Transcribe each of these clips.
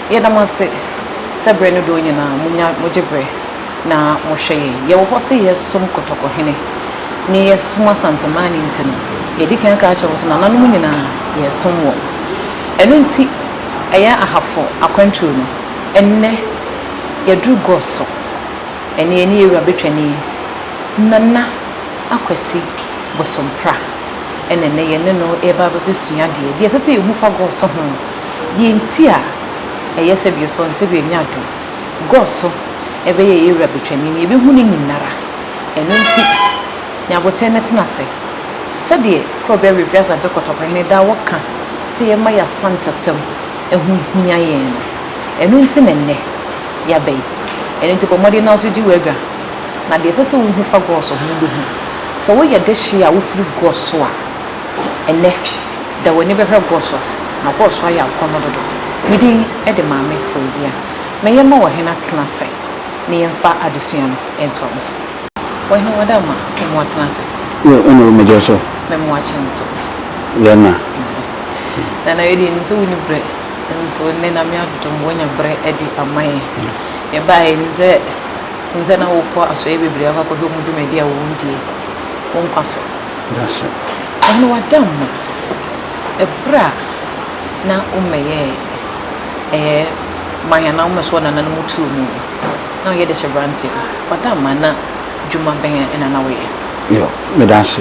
Yɛda mo ase sɛ berɛ ne doɔ nyinaa monya mogye berɛ na mohwɛ yɛn. Yɛwɔ hɔ sɛ yɛsom Kɔtɔkɔhene ne yɛsom Asanteman no nti no, yɛadi kan aka akyerɛ mo sɛ nananom nyinaa yɛresom wɔn. Ɛno nti ɛyɛ Ahafo akwantuo no, ɛnnɛ yɛaduru Gɔso, ɛne yɛne yɛn wura Betwani Nana Akwasi Bosompra ɛna ɛnnɛ yɛne no reba abɛsua adeɛ, deɛ ɛsɛ sɛ yɛhu fa Gɔso ho. Deɛ nti a ɛyɛ sɛ bio sɛ ɔnsɛ bio nya adom gɔɔ so ɛbɛyɛ yɛ wura betwani no yɛbɛhu ne nyinara ɛno nti nya aboterɛ na tena ase sɛdeɛ Korɔbea Werefie Asante Kɔtɔkɔhene daa wɔka sɛ yɛmma yɛ Asantesɛm ɛho hia yɛn no ɛno nti na ɛnnɛ yɛaba yi ɛno nti bɔ mmɔden na wo nso gye w'adwa na deɛ ɛsɛ sɛ wohu fa gɔɔ so ho wobɛhu sɛ woyɛ dehyeɛ a wofiri gɔɔ so a Ɛnnɛ, da w'ani bɛhwɛ Goso, na Goso ayɛ akɔnnɔ dodo. Me din de Maame Fauzia. Mɛyɛ ma ɔhene atena ase na yɛmfa adesua no ntoa mo so. Ɔhene Wadamma, me mo atena ase. Yo, ɛna wo megye so. Me mo akye nso. Yɛ na. Nana wei deɛ nim sɛ wonni berɛ nso nnɛ Nyame adom woanya berɛ de ama yɛn. Yɛbaeɛ nim sɛ nim sɛ na wokɔ asɔeɛ bebree akɔ akɔhwɛ wɔn dwumadi a wɔredie wo nkwa so. Dase. Ɔhene Wadamma, ɛberɛ a na wommɛyɛɛ ɛyɛ man anaa wommɛsoɔ nananom tuo mu no, na woyɛ dehyeberanteɛ. Wadamma, na dwuma bɛn na na woyɛ? Yo, meda ase.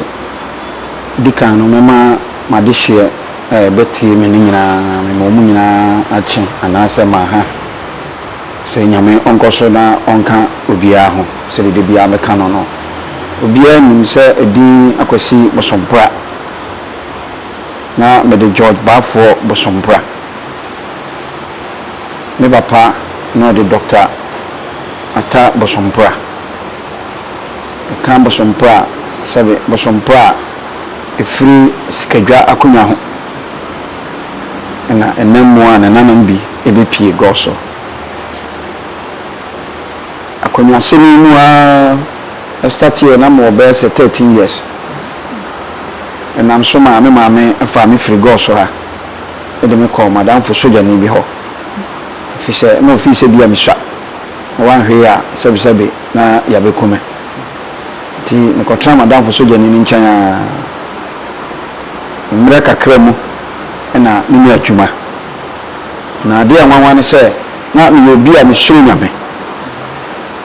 Di kan no, mɛma m'adehyeɛ a ɛbɛtie me no nyinaa, mema wɔn nyinaa akye anaasɛ maha. Sɛ Nyame ɔnkɔ so na ɔnka obiara ho sɛdeɛ da biara meka no no. Obiara nim sɛ edin Akwasi Bosompra na mede George Baafoɔ Bosompra. Me papa na ɔde Doctor Atta Bosompra. Meka Bosompra a, sɛbe Bosompra a ɛfiri Sikadwa akonnwa ho na ɛnam mu a nananom bi bɛpue gɔ so. Akonnwasɛm yi mu ara starteɛ na mewɔ bɛyɛ sɛ 13 years. Ɛnam so maa me maame faa me firi gɔ so ha de me kɔɔ m'adamfo sogyani bi hɔ. Ɛfiri sɛ na ɔfii sɛ bi a mesua na wanhwɛ yie a sɛbesɛbe na yɛabɛku me. Nti mekɔtenaa m'adamfo sogyani no nkyɛn ara. Mmerɛ kakra mu na menya adwuma. Na adeɛ a nwanwa ne sɛ, na meyɛ obi a mesuro Nyame.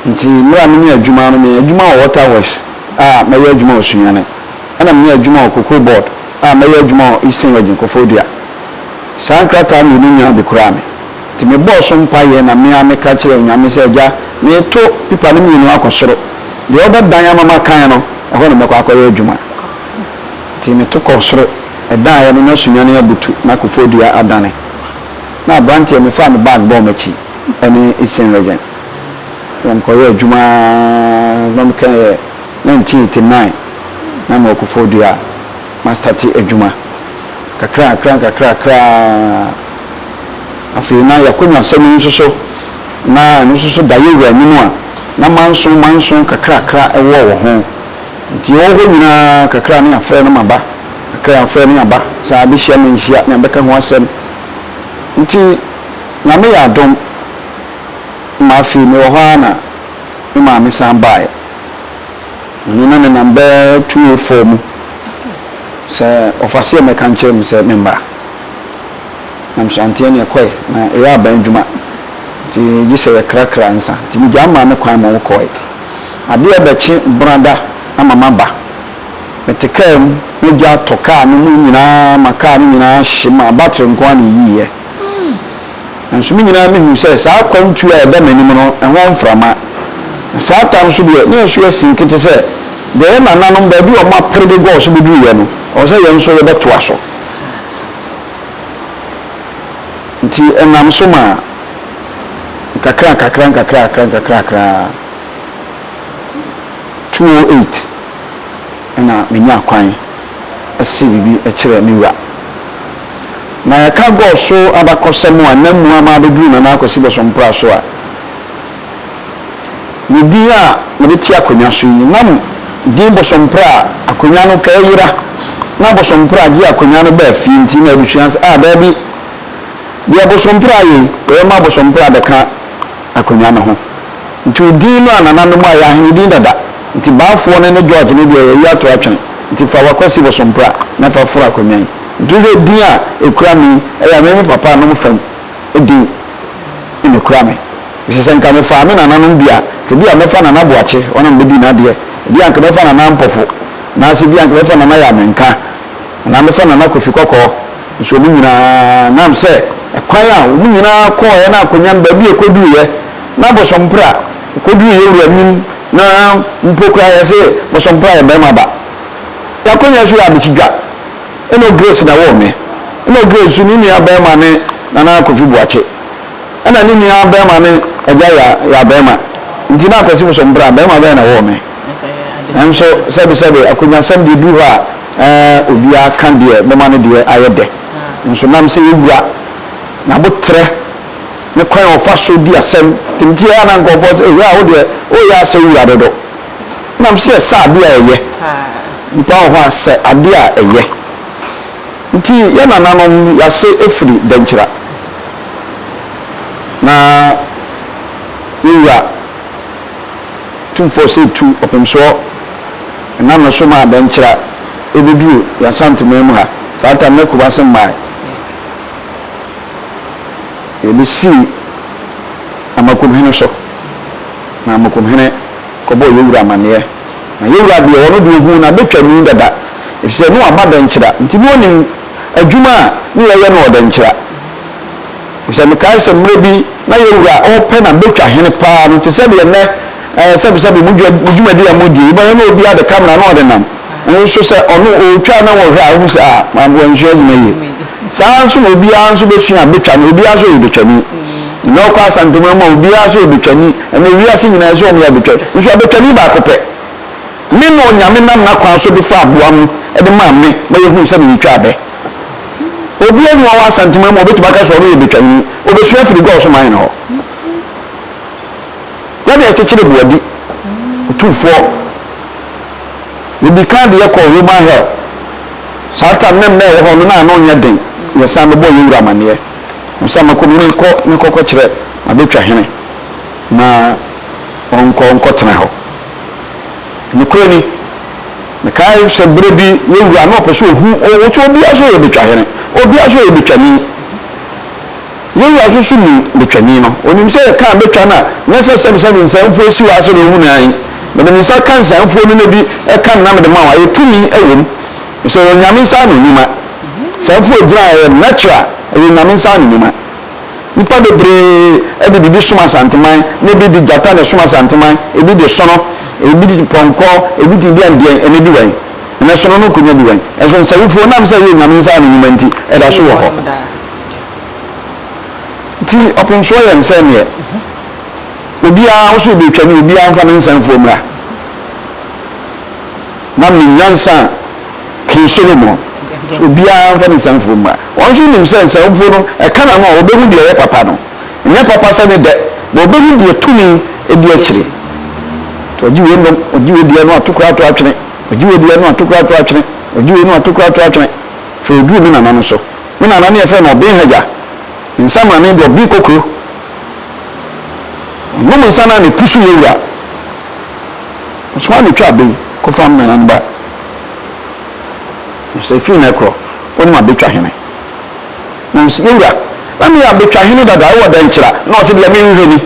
Nti mmerɛ a menya adwuma no, menya adwuma wɔ Water Works a mɛyɛ adwuma wɔ Sunyani, ɛna menya adwuma wɔ Cocoa Board a mɛyɛ adwuma wɔ Eastern Region, Koforidua. Saa nkrataa mmienu nyinaa bɛkuraa me. Nti mebɔɔ so mpaeɛ na me ara meka kyerɛɛ Onyame sɛ, Agya, mereto pipa no mmienu akɔ soro. Deɛ wobɛdan ama makan no, ɛhɔ na mɛkɔ akɔyɛ adwuma. Nti meto kɔɔ soro. Ɛdaeɛ no na Sunyani abutu na Koforidua adane. Na abranteɛ mefaa me bag bɔɔ m'akyi ɛne Eastern Region na mekɔyɛɛ adwuma ara na meka yɛ 1989 na mewɔ Koforidua ma starte adwuma kakra kakra kakra afei na yɛakɔnya asɛm yi nso so na ɛno nso so da yɛwura anim a na manso manso kakrakra ɛwɔ wɔ ho nti yɛwɔ hɔ nyinaa kakra ne afrɛ no maba kakra afrɛ ne aba saa abɛhyia ma nhyia ne abɛka ho asɛm. Nti Nyame yɛ adom ma afei mewɔ hɔ ara na me maame san baeɛ. Ɔno na nenam bɛyɛ 204 mu sɛ ɔfaseɛ mmɛka nkyerɛ me sɛ memmra. Na me so anteɛ ne ɛkɔe na ɛyɛ aban adwuma nti gye sɛ yɛkrakra nsa nti megyaa me maame kwan ma ɔkɔe. Adeɛ bɛkye brada ama maba. Mete kaa mu na gya atɔ kaa no mu nyinaa ma kaa no nyinaa hye ma battery nko ara na eyiiɛ. Nanso me nyinaa mehuu sɛ saa akwantuo a ɛda m'anim no, ɛho mframa. Na saa tam nso deɛ, na ɛso yɛ sin kete sɛ deɛ yɛn nananom baabi a wɔapere de gɔɔ so bɛduruiɛ no, ɛwɔ sɛ yɛn nso yɛbɛtoa so. Nti ɛnam so maa nkakra nkakra nkakra nkakra nkakra 208 na menyaa kwan see biribi kyerɛɛ me wura. Na yɛka Gɔɔ so abakɔsɛm a na mu ama abɛduru Nana Akwasi Bosompra so a, ne din a mede te akonnwa so yi, nam din Bosompra a akonnwa no ka ayira, na Bosompra gye akonnwa no baa fie nti na abusua sɛ, ah daabi, deɛ Bosompra ayɛ yi, yɛbɛma Bosompra abɛka akonnwa no ho. Nti wo din no a nananom ayɛ ahene din dada nti Baafoɔ no ne George no deɛ yɛayi ato atwene nti fa w'Akwasi Bosompra na fa foro akonnwa yi. Nti wohwɛ din a ɛkura me yi ɛyɛ me me papa nom fam din na ɛkura me. Efisɛ sɛ nka mefaa me nananom bi a nka ebia mɛfa Nana Boakye ɔno na mebɛdi n'adeɛ, ebia nka mɛfa Nana Ampɔfo anaasɛ ebia nka mɛfa Nana Yaw-Menka anaa mɛfa Nana Kofi Kɔkɔɔ. Nso wɔn nyinaa nam sɛ ɛkwan a wɔn nyinaa kɔɔeɛ na akonnwa no baabi a ɛkɔduruiɛ na Bosompra kɔduruu yɛn wura anim na mpo koraa yɛse Bosompra yɛ barima ba. Yɛn akonnwa nso yɛ abesidwa. Ɛna Grace na ɛwoo me. Ɛna Grace nso ne nua barima ne Nana Kofi Boakye. Ɛna ne nua barima ne Agya Ya Ya Barima. Nti na Akwasi Bosompra barima bɛn na ɛwoo me? Nanso sɛbesɛbe akonnwasɛm deɛ ɛduru hɔ a, ɛɛ obiara ka deɛ bɛma ne deɛ ayɛ dɛ. Nso nam sɛ yɛn wura n'aboterɛ ne kwan a ɔfa so di asɛm nti nti ɛyɛ a na nkurɔfoɔ sɛ ɛyɛ a wo deɛ woyɛ asɛ wura dodo. Nam sɛ yɛsɛ adeɛ a ɛyɛ. Nnipa wɔ hɔ a sɛ adeɛ a ɛyɛ. Nti yɛn nananom yɛase firi Dankyira. Na yɛn wura Tumfoɔ sɛ tu ɔpemsoɔ nam no so maa Dankyira ɛbɛduru yɛn Asanteman mu ha. Saa tam no Kumase mmae. Yɛbɛsii Amakumhene so, na Amakumhene kɔbɔɔ yɛn wura amanneɛ. Na yɛn wura deɛ, ɔno deɛ ɔhuu n'abɛtwani dada, ɛfiri sɛ na waba Dɛnkyira, nti na ɔnim adwuma a ne yɛyɛ no wɔ Dɛnkyira. Ɛfiri sɛ mekae sɛ mmerɛ bi na yɛn wura ɔrepɛ n'abɛtwa hene paa no, te sɛ deɛ nnɛ ɛɛ sɛbesɛbe mo dwa mo dwumadi a modie yi, wobɛhwɛ na obiara de camera na ɔde nam. Nso sɛ ɔno ɔretwa na wɔhwɛ a, wohu sɛ ah, maame wansua adwuma yie. Saa ara nso na obiara nso bɛsua betwa no, obiara nso yɛ betwani. Nnɛ wokɔ Asanteman mu a, obiara nso yɛ betwani. Ɛnnɛ wiase nyinaa nso wɔyɛ abetwani. Nso abetwani baako pɛ. Me na Onyame nam n'akwan so de faa aboa mu de maa me ma yɛhuu sɛ meretwa abɛ. Obiara nni hɔ wɔ Asanteman mu a obɛtumi aka sɛ ɔno yɛ betwani. Obɛsua afiri Gɔɔ so man no hɔ. Yɛde ɛkyekyere boadi, otumfoɔ. Yɛdii kan de yɛ kɔɔ Roman hell. Saa tam ne mma ɛwɔ hɔ no na ano nyɛ den. Yɛsan bɛbɔɔ yɛn wura amaneɛ. Ɔsɛ mɛkɔ me nkɔ me kɔkɔ kyerɛ m'abɛtwa hene na ɔnkɔ nkɔtena hɔ. Nokorɛ ni, mekae sɛ berɛ bi yɛn wura na ɔpɛ sɛ ɔhu ɔwɔ sɛ obiara sɛ ɔyɛ bɛtwa hene, obiara sɛ ɔyɛ bɛtwani. Yɛn wura nso so nim betwani no. Onim sɛ yɛka betwa no a, nyɛ sɛ sɛbesɛbe nsamfuo si hɔ ara sɛdeɛ wohu no ara yi. Mede me nsa ka nsamfuo no na bi ka no na mede ma wo a, ɛyɛ tumi wɔ mu. Efisɛ ɛyɛ Onyame nsa ano nnwuma. Samfuo a ɛgyina hɔ ɛyɛ natural, ɛyɛ Onyame nsa ano nnwuma. Nnipa bebree de biribi som Asanteman, na ebi de gyata na ɛsom Asanteman, ebi de sono, ebi de pɔnkɔ, ebi de deɛn deɛn, ɛnɛ bi wɛn? Ɛnɛ sono no nkonya bi wɛn? Ɛnso nsawufuo, nam sɛ ɛyɛ Onyame nsa ano nnwuma nti, ɛda so wɔ hɔ. Nti ɔpemsoɔ yɛ no sɛ neɛ obiara wo so wobɛtwa ne obiara mfa ne nsa mfuo mmra. Na me nyansa a King Solomon sɛ obiara mfa ne nsa mfuo mmra. Wɔn nso nim sɛ nsa mfuo no ɛka n'ano a ɔbɛhu deɛ ɛyɛ papa no. Ɛnyɛ papa sɛ ne dɛ, na ɔbɛhu deɛ tumi di akyire. Nti ɔgye wei nom, ɔgye wei deɛ no ato koraa ato atwene, ɔgye wei deɛ no ato koraa ato atwene, ɔgye wei no ato koraa ato atwene. Afei ɔduruu me nana no so. Me nana no yɛfrɛ no Ɔben Hagya. Ne nsa mane de ɔben kokuro. Ɔnom nsa no a ne pusu yɛ wura. Ɔsoma na ɛtwa abɛ yi kɔfa me nana no ba. Sɛ ɛfiri nnɛ korɔ, wonim abɛtwa hene. Na ɔse, Yɛwura, na meyɛ abɛtwahene dada wɔ Dɛnkyera, na ɔse, deɛ merehwehwɛ ni.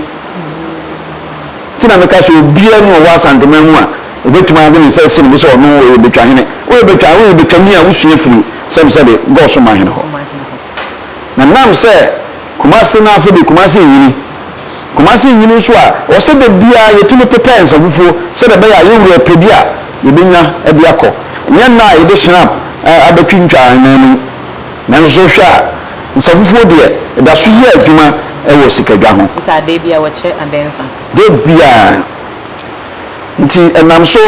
Nti na meka sɛ obiara ni ɔwɔ Asanteman mu a ɔbɛtumi ade ne nsa asi ne bo sɛ ɔno ɔyɛ bɛtwahene. Woyɛ bɛtwa, woyɛ bɛtwani a wosua firi sɛbesɛbe Gɔɔso-Manhene hɔ. Na nam sɛ Kumasi no afei de Kumasi renyini. Kumasi renyini nso a, ɛwɔ sɛ da biara yɛtumi pepɛ nsa fufuo sɛdeɛ ɛbɛyɛ a yɛn wura pɛ bi a yɛbɛnya de akɔ. Ɛnyɛ nnɛ a yɛde Schnapp abɛtwintwa yɛn nan mu yi. Nanso hwɛ a, nsa fufuo deɛ, ɛda so yɛ adwuma wɔ sikadwa ho. Sɛ adeɛ bi a wɔkyɛ adɛ nsa. Da biara. Nti ɛnam so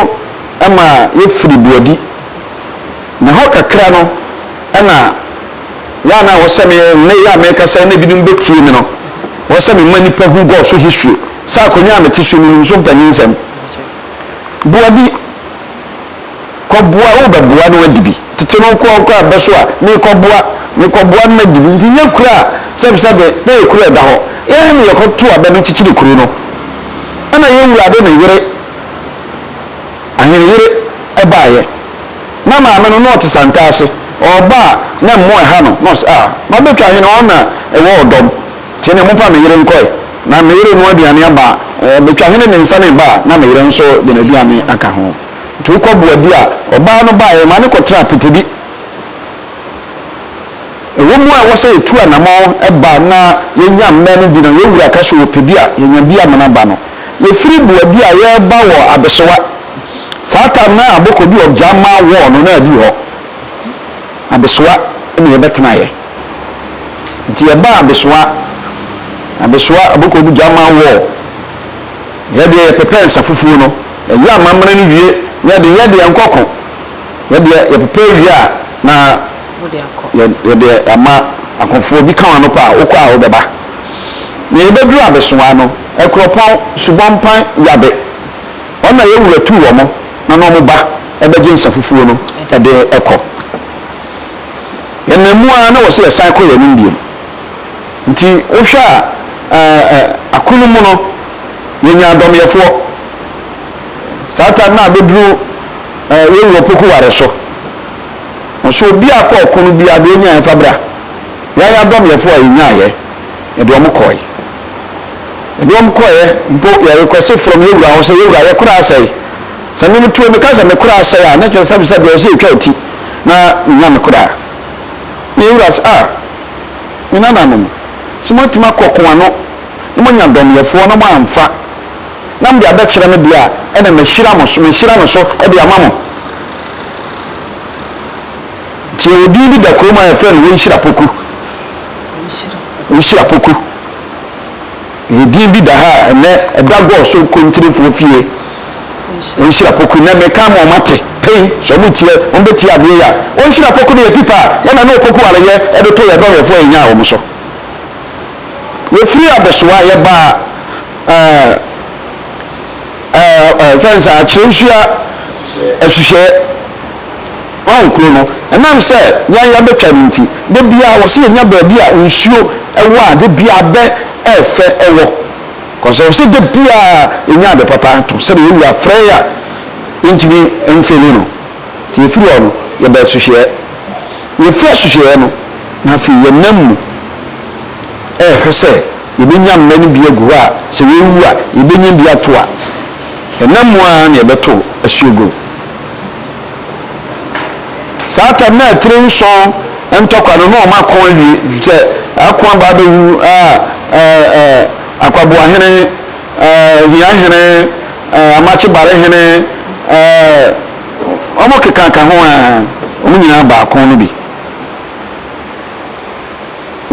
ma yɛfiri Boadi. Na hɔ kakra no na yɛ a na ɛwɔ sɛ me, nnɛ yi a merekasa yi na ebinom bɛtie me no, ɛwɔ sɛ mema nnipa hu God so history. Sɛ akonnwa a mete so yi, menim so mpanyinsɛm. Boadi. Kɔboa, wobɛboa na wadi bi. Tete no wokɔ wokɔ abɛ so a, mekɔboa, mekɔboa na madi bi. Nti nyɛ kuro a sɛbesɛbe na ɛyɛ kuro a ɛda hɔ. Yɛn na yɛkɔto abɛ no kyekyere kuro no. Ɛna yɛn wura de ne yere, ahene yere baeɛ. Na maame no na ɔte Santase. Ɔreba a na mmoa ɛha no, na ɔse ah, mabɛtwa ahene ɔno na ɛwɔ ɔdɔm. Nti ɛneɛ momfa me yere nkɔe. Na me yere noa aduane aba a, bɛtwa hene de nsa no reba a, na me yere nso de n'aduane aka ho. Nti wokɔ Boadi a, ɔbaa no baeɛ, maa no kɔtenaa Petebi. Ɛwɔ mu a ɛwɔ sɛ yɛtu anamɔn ba na yɛnya mmɛ no bi no, yɛn wura ka sɛ ɔpɛ bi a, yɛnya bi amena ba no. Yɛfiri Boadi a yɛreba wɔ Abesewa. Saa time no na Aboko bi wɔ Gyama war no na aduru hɔ. Abesewa na yɛbɛtenaeɛ. Nti yɛbaa Abesewa, Abesewa, Aboko bi Gyama war. Yɛdeɛ yɛpepɛ nsa fufuo no. Yɛyɛ amammerɛ no wie na yɛde yɛ deɛ nkɔ ko. Yɛ deɛ yɛprepare wie a na yɛde ama akofoɔ bi ka wɔn ano pɛ a wokɔ a wobɛba. Na yɛbɛduru Abesoa no, Akuropɔn, Subɔmpan, Yabe, wɔn na yɛn wura tuu wɔn na na wɔn ba bɛgye nsa fufuo no de kɔ. Yɛnam mu ara na wɔse yɛsan kɔ yɛn anim bio. Nti wohwɛ a akono mu no, yɛnya adɔmyɛfoɔ. Saa time no a bɛduru yɛn wura Opoku ware so. Ɔsɛ obi a kɔ ɔko no biara deɛ ɔnyaeɛ fa bra. Yɛn adɔmyɛfoɔ a yɛnyaeɛ, yɛde wɔn kɔe. Yɛde wɔn kɔeɛ mpo yɛ request from yɛn wura hɔ sɛ yɛn wura yɛ kora asɛe. Sɛ me metuo meka sɛ me kora asɛe a na kyerɛ sɛ sɛ deɛ ɔsɛ yɛtwa ɔti na menya me kora. Na yɛn wura sɛ ah me nananom sɛ moatumi akɔ ko ano na moanya dɔmyɛfoɔ na moamfa na mode abɛkyerɛ me deɛ a, ɛnna mahyira mo so, mahyira no so de ama mo. Nti yɛwɔ din bi da kurom a yɛfrɛ no Wɔnhyira Poku. Wɔnhyira Poku. Yɛwɔ din bi da ha a ɛnɛ ɛda gɔɔ so kontirefoɔ fie. Wɔnhyira Poku. Nɛ meka ma wɔn ate pɛn sɛ wɔn tie wɔn bɛtie adeɛ yi a. Wɔnhyira Poku no yɛ pipa a yɛn na ne Opoku areyɛ de to yɛn dɔmyɛfoɔ a yɛnyaa wɔn so. Yɛfiri Abesoa yɛbaa ɛɛ ɛɛ fɛn sɛ Akyerɛwsua Asuhyɛɛ wɔn kuro no. Ɛnam sɛ yɛn yɛabɛtwa no nti, da biara wɔ sɛ yɛnya baabi a nsuo wɔ a da biara abɛ ɛɛfɛ wɔ. Kɔsɛ wɔ sɛ da biara yɛnya ade papa to sɛdeɛ yɛn wura frɛ yɛn a yɛntumi mfeli no. Nti yɛfiri hɔ no yɛbaa Asuhyɛɛ. Yɛfiri Asuhyɛɛ no na afei yɛnam mu rehwɛ sɛ yɛbɛnya mmɛ no bi agu hɔ a, sɛ wɔwu a, yɛbɛnya bi ato a, ɛnam mu ara na yɛbɛto asuogoro. Saa tam no a tire nson ntɔkwa no, na wɔn ako awie, sɛ ako aba abɛwu a, Akwaboahene, Hiahene, Amakyebarehene, wɔn kekaka ho a, wɔn nyinaa baako no bi.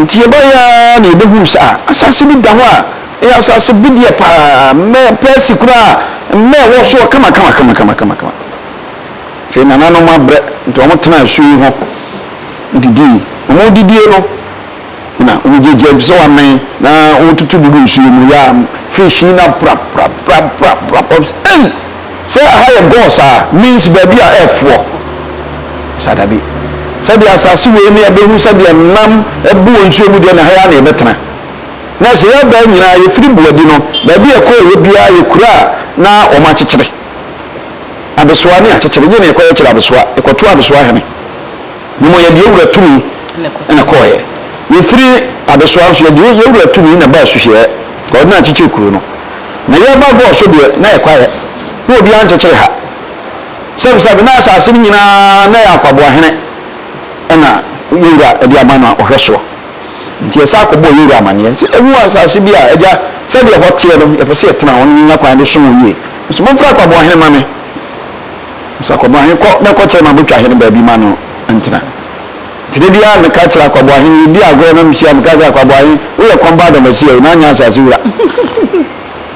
Nti yɛbaeɛ ara na yɛbɛhuu sɛ ah, asase bi da hɔ a ɛyɛ asase bedeɛ paa, mmɛ pɛɛsi koraa, mmɛ ɛwɔ soɔ kama kama kama kama kama kama. Afei nananom abrɛ, nti wɔn tenaa asuo yi ho didii. Wɔn didie no, na wɔn gyagya bi sɛ wɔamɛn na wɔtutu bi gu nsuo mu, yɛ a fish yi na pra pra pra pra pra pra, ei! Sɛ aha yɛ gɔs a, means baabi a ɛɛfoɔ. Sa dabi. Sɛdeɛ asase wei ne yɛbɛhu sɛdeɛ nam bu wɔ nsuo mu deɛ na ha yi ara na yɛbɛtena. Na sɛ yɛba nyinaa yɛfiri Boadi no, baabi a yɛkɔeɛ biara yɛ kuro a na wɔakyekyere. Adesoa ne akyekyere, nye na yɛkɔyɛ kyerɛ adesoa, yɛkɔto adesoa hene. Na mmom yɛde yɛn wura tumi na ɛkɔeɛ. Yɛfiri adesoa nso yɛde yɛn wura tumi na ɛbaa Suhyeɛ, ɔno na akyekyere kuro no. Na yɛreba Gɔɔ so deɛ, na yɛ kwaeɛ, na obiara nkyekyere ha. Sɛbesɛbe, na asase no nyinaa na ɛyɛ akwaboahene na yɛn wura de ama no a ɔhwɛ soɔ. Nti yɛsan kɔbɔɔ yɛn wura amaneɛ sɛ, yɛahu asase bi a, agya, sɛdeɛ ɛhɔ teɛ no, yɛpɛ sɛ yɛtena hɔ na yɛnya kwan de som wo yie. Nso momfrɛ akwaboahene mma me. Nso akwaboahene kɔ na kɔkyerɛ m'abotwahene baabi ma no ntena. Nti da biara meka kyerɛ akwaboahene, yɛdi agorɔ na mehyia meka kyerɛ akwaboahene, woyɛ kɔmba adamasi a, na anyɛ asase wura.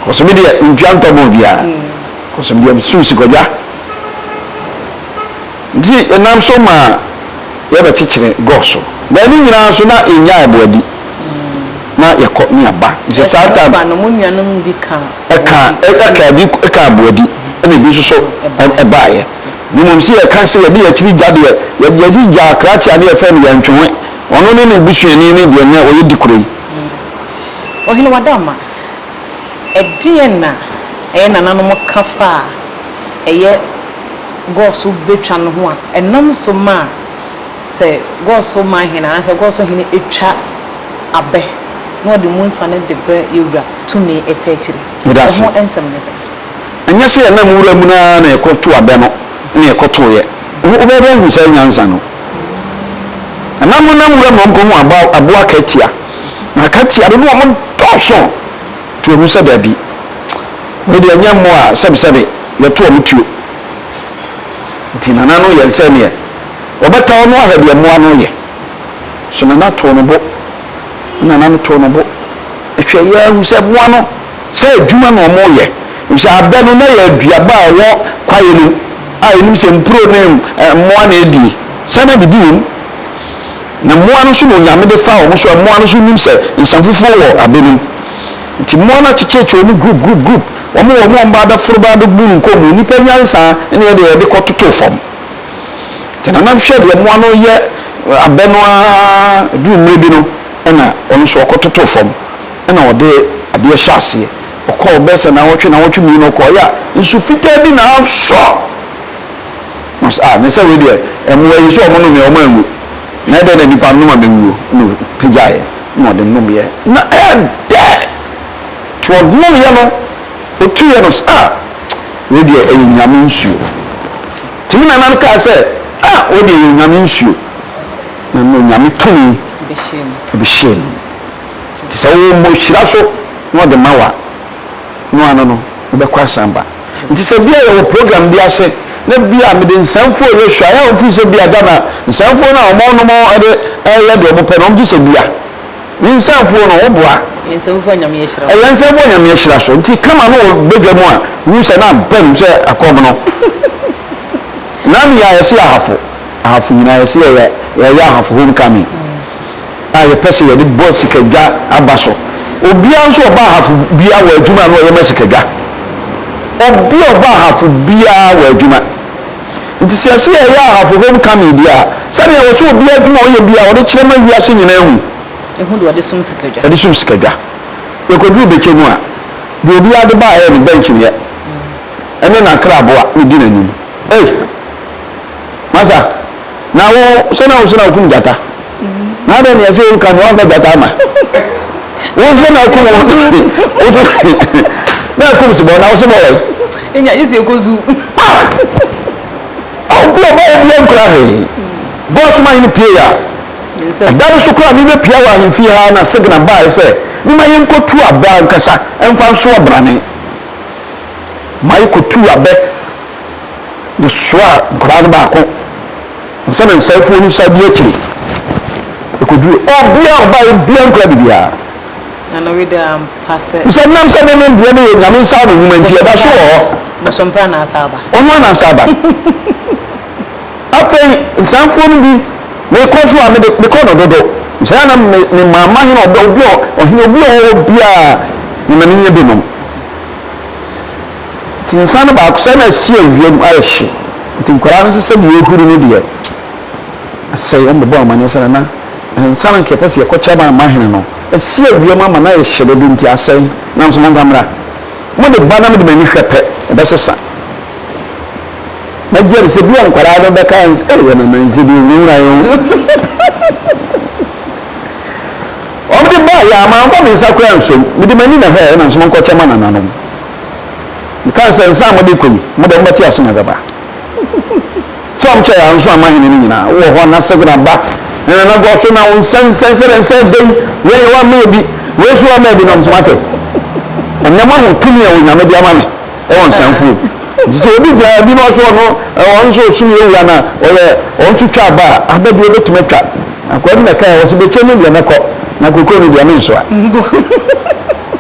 Kɔso me deɛ, mentua ntɔ ma obiara. Kɔso me deɛ, mesu sikɔdwa. Nti ɛnam so maa yɛbɛkyekyere gɔɔ so. Na ɛno nyinaa nso na yɛnnya ɛboadi. Na yɛkɔ ne yɛaba. Nti saa time. Ɛba no, mo nuanom bi ka. Ɛka, ɛka bi ɛka aboadi, ɛna ebi nso so ɛbaeɛ. Na mmom sɛ yɛka sɛ yɛde yɛn akyiri gya deɛ, yɛde yɛn akyiri gya krakye a ne yɛfrɛ no Yɛntwewe. Ɔno ne ne busuani ne deɛ nnɛ ɔyɛ dikuro yi. Ɔhene Wadama, ɛdeɛn na ɛyɛ nananom ka fa a ɛyɛ Gɔso bɛtwa no ho a ɛnam so ma sɛ Gɔso manhene anaasɛ Gɔso hene twa abɛ na ɔde mu nsa no de brɛ yɛwura tumi ɛta akyire? Meda ase. Ɛho nsɛm ne sɛn? Ɛnyɛ sɛ yɛnam wura mu no ara na yɛkɔtoo abɛ no na yɛkɔtoeɛ. Wobɛyɛ dɛn ahu saa nyansa no? Ɛnam monam wuram na wɔkɔhu aboa aboa akatia. Na akatia no na wɔdɔɔso. Nti wɔhu sɛ daabi, wei deɛ ɛnyɛ mmoa a sɛbesɛbe yɛto wɔn tuo. Nti nana no yɛn sɛ neɛ wɔbɛta wɔn ahwɛ deɛ mmoa no yɛ. So nana too no bo. Nana no too no bo. Hwɛ yɛ ahu sɛ mmoa no Sɛ adwuma na wɔyɛ, efisɛ abɛ no na ɛyɛ aduaba a ɛwɔ kwaeɛ no mu a yɛnim sɛ mpuro ne mmoa na ɛdie. Sɛ na biribi wɔ mu. Na mmoa no nso na Onyame de faa wɔn so a mmoa no nso nim sɛ nsa fufuo wɔ abɛ no mu. Nti mmoa no akyekyerekye wɔn group group group. Wɔn wɔ wɔn a wɔba abɛforo ba abɛbu nkɔn mu. Nnipa nyansa ne yɛde yɛde kɔtotoo fam. Nti Nana hwɛ deɛ mmoa no yɛ abɛ no ara duru mmerɛ bi no ɛna ɔno nso ɔkɔtotoo fam. Ɛna ɔde adeɛ hyɛ aseɛ. Ɔkɔɔ bɛyɛ sɛ naawɔtwe, naawɔtwe mmienu ɔkɔeɛ a, nsu fitaa bi na asɔ. Na ɔsɛ, ah, ne sɛ wei deɛ, mmoa yi sɛ wɔn nomeɛ wɔn anwu. Na ɛdɛn na nipa nom a mɛwuo? Na ɔpagyaeɛ, na ɔde nomeɛ. Na ɛdɛ! Nti ɔnomeɛ no, ɔtuiɛ no, ɔsɛ, ah, wei deɛ ɛyɛ Nyame nsuo. Nti me nana no kaa sɛ, ah, wei deɛ ɛyɛ Onyame nsuo. Na na Onyame tumi bɛhyɛɛ ne mu. Nti sɛ wo mmɔ hyira so na ɔde ma wo a, no ano no wobɛkɔ asan ba. Nti sɛ bia yɛwɔ program bi ase na bia mede nsanfuo reyɛ show a, ɛyɛ a wɔfiri sɛ bia Ghana nsanfuo no a wɔn nom de reyɛ deɛ wɔpɛ no wɔn gye sɛ bia ne nsanfuo no woboa. Ɛyɛ nsanfuo a Nyame ahyira so. Ɛyɛ nsanfuo a Nyame ahyira so. Nti kama no wɔ badwa mu a, wohu sɛ na abam sɛ akɔm no. Na ne yɛ a yɛse ahafo, ahafo nyinaa yɛse yɛyɛ yɛyɛ ahafo homecoming. a yɛpɛ sɛ yɛde bɔ sikadwa aba so. Obiara nso a ɔba ahafo biara wɔ adwuma a na ɔyɛ ma sikadwa. Obi a ɔba ahafo biara wɔ adwuma. Nti sɛ yɛse yɛyɛ ahafo home coming deɛ a, sɛdeɛ ɛwɔ sɛ obiara adwuma a ɔyɛ biara ɔde kyerɛ ma wiase nyinaa hu. Ehu deɛ ɔde som sikadwa. Ɔde som sikadwa. Yɛkɔduru bɛkyɛ mu a, deɛ obiara de baeɛ no bɛnkyeneɛ ɛne n'akraboa na ɛdi n'anim. Ei! Masa! Na wo, sɛ na wo so na wokum gyata. Na adɛn na yɛsɛ wonka no woamfa gyata ama? Wo nso na wokum wo wo so na akum sebɔ na wo sebɔ wɔ yi. Enya gye sɛ ɛkɔ zoo. Ah! Obi ɔba obi ankura hwee. Bɔs ma hene pie a. Ɛda no so koraa mebɛpia wɔ ahemfie ha na Segna baeɛ sɛ mema yɛnkɔtu abɛ ankasa ɛmfa nso ɔbrane. Ma yɛkɔtu abɛ de soaa nkwadaa no baako. Ansa na nsaefoɔ no nsa di akyire. Ɛkɔduru obiara a ɔbaeɛ biara nkura biribiara. Nana wei deɛ ampa sɛ. Sɛ nam sɛ me me deɛ no yɛ Nyame nsa ano nwuma nti ɛda so wɔ hɔ. Bosompra na asa aba. Ɔno ara na asa aba. Afei nsanfoɔ no bi mekɔ so a mede mekɔ no dodo. Saa na me me maama hene ɔbɛ obi a ɔhene obi a ɔwɔ hɔ biara mema no nya bi nom. Nti nsa no baako sɛ na asi awia mu ayɛ hye. Nti nkwadaa no nso sɛdeɛ ɛhuru no deɛ asɛe wɔn bɛbɔ amaneɛ sɛ nana nsa no nka yɛpɛ sɛ yɛkɔkyɛ ma ama hene no asi awia mu ama no ayɛ hye dodo nti asɛe nanso momfa mmra. Mode ba na mede m'ani hwɛ pɛ ɛbɛsesa. Mɛgye adi sɛ bi a nkwadaa no bɛka ee yɛ nana nti bi nwura yɛn ho. Wɔn de baa yɛ a mamfa me nsa koraa nsom mede m'ani na hwɛɛ ɛna nso monkɔkyɛ ma nananom. Mekaa sɛ nsa a mode kɔ yi mo deɛ mobɛte ase na ɛbɛba. Sɛ wɔn kyɛɛ anso ama hene no nyinaa wowɔ hɔ na sɛgena ba na nana gɔ so na wo nsa nsa nsa nsa ɛdɛ yi wei yɛ wamma bi wei nso wamma bi na ɔmo nso mate. Ɛnɛ moahu tumi a Onyame de ama me. Ɛwɔ nsanfuo. Nti sɛ obi gyina bi na ɔso ɔno ɔno nso ɔsum yɛ wura na ɔyɛ ɔno nso twa aba a, aba bi ɔbɛtumi atwa. Akoa bi na ɛkae ɔse bɛkyɛ mu deɛ mɛkɔ na kokoo no deɛ mensoa.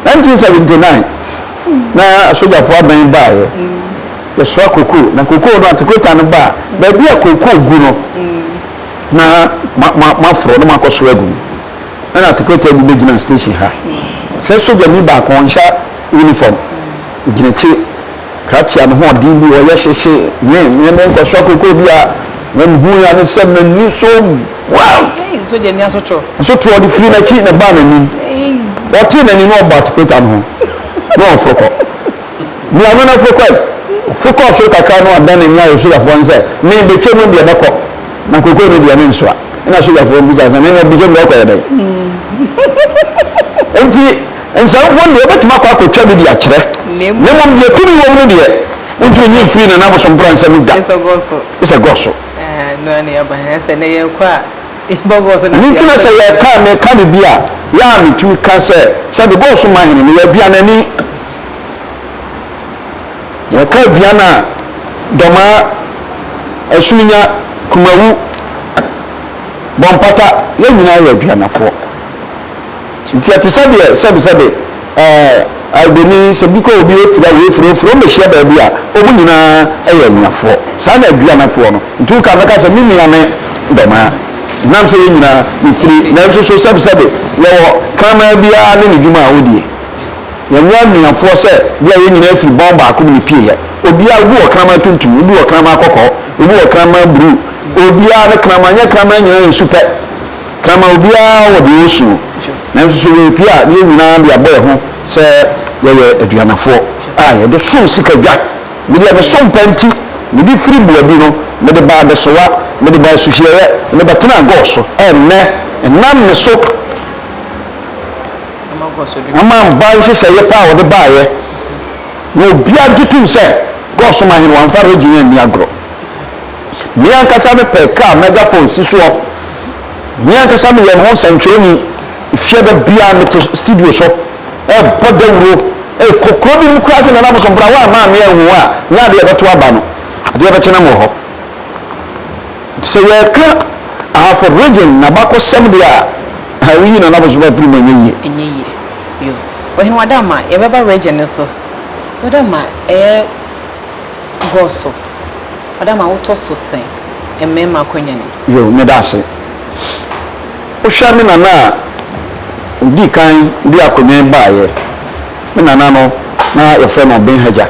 1979 na asogyafoɔ aban baeɛ yɛsoa kokoo na kokoo no atekota no ba a baabi a kokoo gu no na moaforo na moakɔsoa agu mu. Ɛna atekota bi bɛgyina station ha sɛ sogyani baako ɔnhyɛ uniform Ogyina akyire, krakye a ne ho ɔden bi, ɔyɛ hyehye, me, me, me nkɔsoa kokoo bi a, na mehu ya ne sɛ m'ani so wow! Ei, sogyani asotro. Asotro, ɔde firi n'akyi na ɛbaa n'anim. Ɔtee n'ani na ɔbɔ atekweta no ho, na ɔforo kɔ. Nea ɔno na foro kɔe. Ɔforo kɔɔ soro kakra na wadan n'ani ayɛ sogyafoɔ no sɛ, me, bɛkyɛ mu deɛ mɛkɔ, na kokoo no deɛ mensoa. Ɛna sogyafoɔ no bisa sɛ, ne na bɛkyɛ mu deɛ ɔkɔyɛ dɛn? Enti, Nsɛmfo no deɛ, wobɛtumi akɔ akɔtwa bi de akyerɛ, na mmom deɛ tumi wɔ mu no deɛ, wontumi nyi mfiri Nana Abosompra nsam da. Gye sɛ gɔ so. Ɛno nti na sɛ yɛka a, meka biribi a, yɛ a metumi ka sɛ, sɛbe gɔ so ma hene, meyɛ aduanani. Yɛka aduan a, Dɔmaa, Asuminya, Kumawu, Bɔmpata, yɛn nyinaa yɛ aduanafoɔ. Nti ɛte sɛ deɛ sɛbesɛbe ɛɛ Aibeni, sɛ bi kɔ obi ofiri a wei firi ofiri, wɔn bɛhyia baabi a, wɔn nyinaa yɛ anuafoɔ. Saa na Aduanafoɔ no. Nti woka bɛka sɛ me nua ne Dɔmaa. Ɛnam sɛ yɛn nyinaa yɛfiri, nanso so sɛbesɛbe yɛwɔ kraman biara ne ne dwuma a ɔdie. Yɛnyɛ anuafoɔ sɛ bi a yɛn nyinaa firi bɔn baako mu na ɛpieeɛ. Obiara, obi wɔ kraman tuntum, obi wɔ kraman kɔkɔɔ, obi wɔ kraman bruu, obiara ne kraman, nyɛ kraman nyinaa yɛ su pɛ. Kraman obiara wɔ deɛ ɔsu, nanso sɛ yɛrepue a, na yɛn nyinaa de abɔ yɛn ho sɛ yɛyɛ aduanafoɔ a yɛde som sika dwa. Me deɛ me som pa nti, mede firi Boadi no, mede baa Adesoa, mede baa Asuhyeɛeɛ, mede bɛtenaa Gɔɔ so. Ɛnnɛ, ɛnam me so ama mba nhyehyɛeɛ pa a wɔde baeɛ, na obiara gye tom sɛ Gɔɔ so man hene wamfa region anni agorɔ. Me ankasa mepɛ kaa megaphone si soɔ. Me ankasa meyɛ me ho nsɛntwerɛni. Fiada biara mete studio so rebɔ dawuro. Kɔ kuro bi mu koraa sɛ Nana Abosompra woamma me anhu wo a, nyɛ adeɛ a ɛbɛto aba no. Adeɛ bɛkye na mewɔ hɔ. Nti sɛ yɛreka Ahafo region n'abakɔsɛm deɛ a, woyi Nana Abosompra firi mu a ɛnyɛ yie. Ɛnyɛ yie. Yo. Ɔhene Wadama, yɛbɛba region no so. Wadama, ɛyɛ Gɔso. Ɔda ma wotɔ so sɛn mmarima akwanya no mu? Yo, meda ase. Wohwɛ me nana a ɔdii kan de akonnwa yi baeɛ, me nana no, na yɛfrɛ no Ɔben Hagya.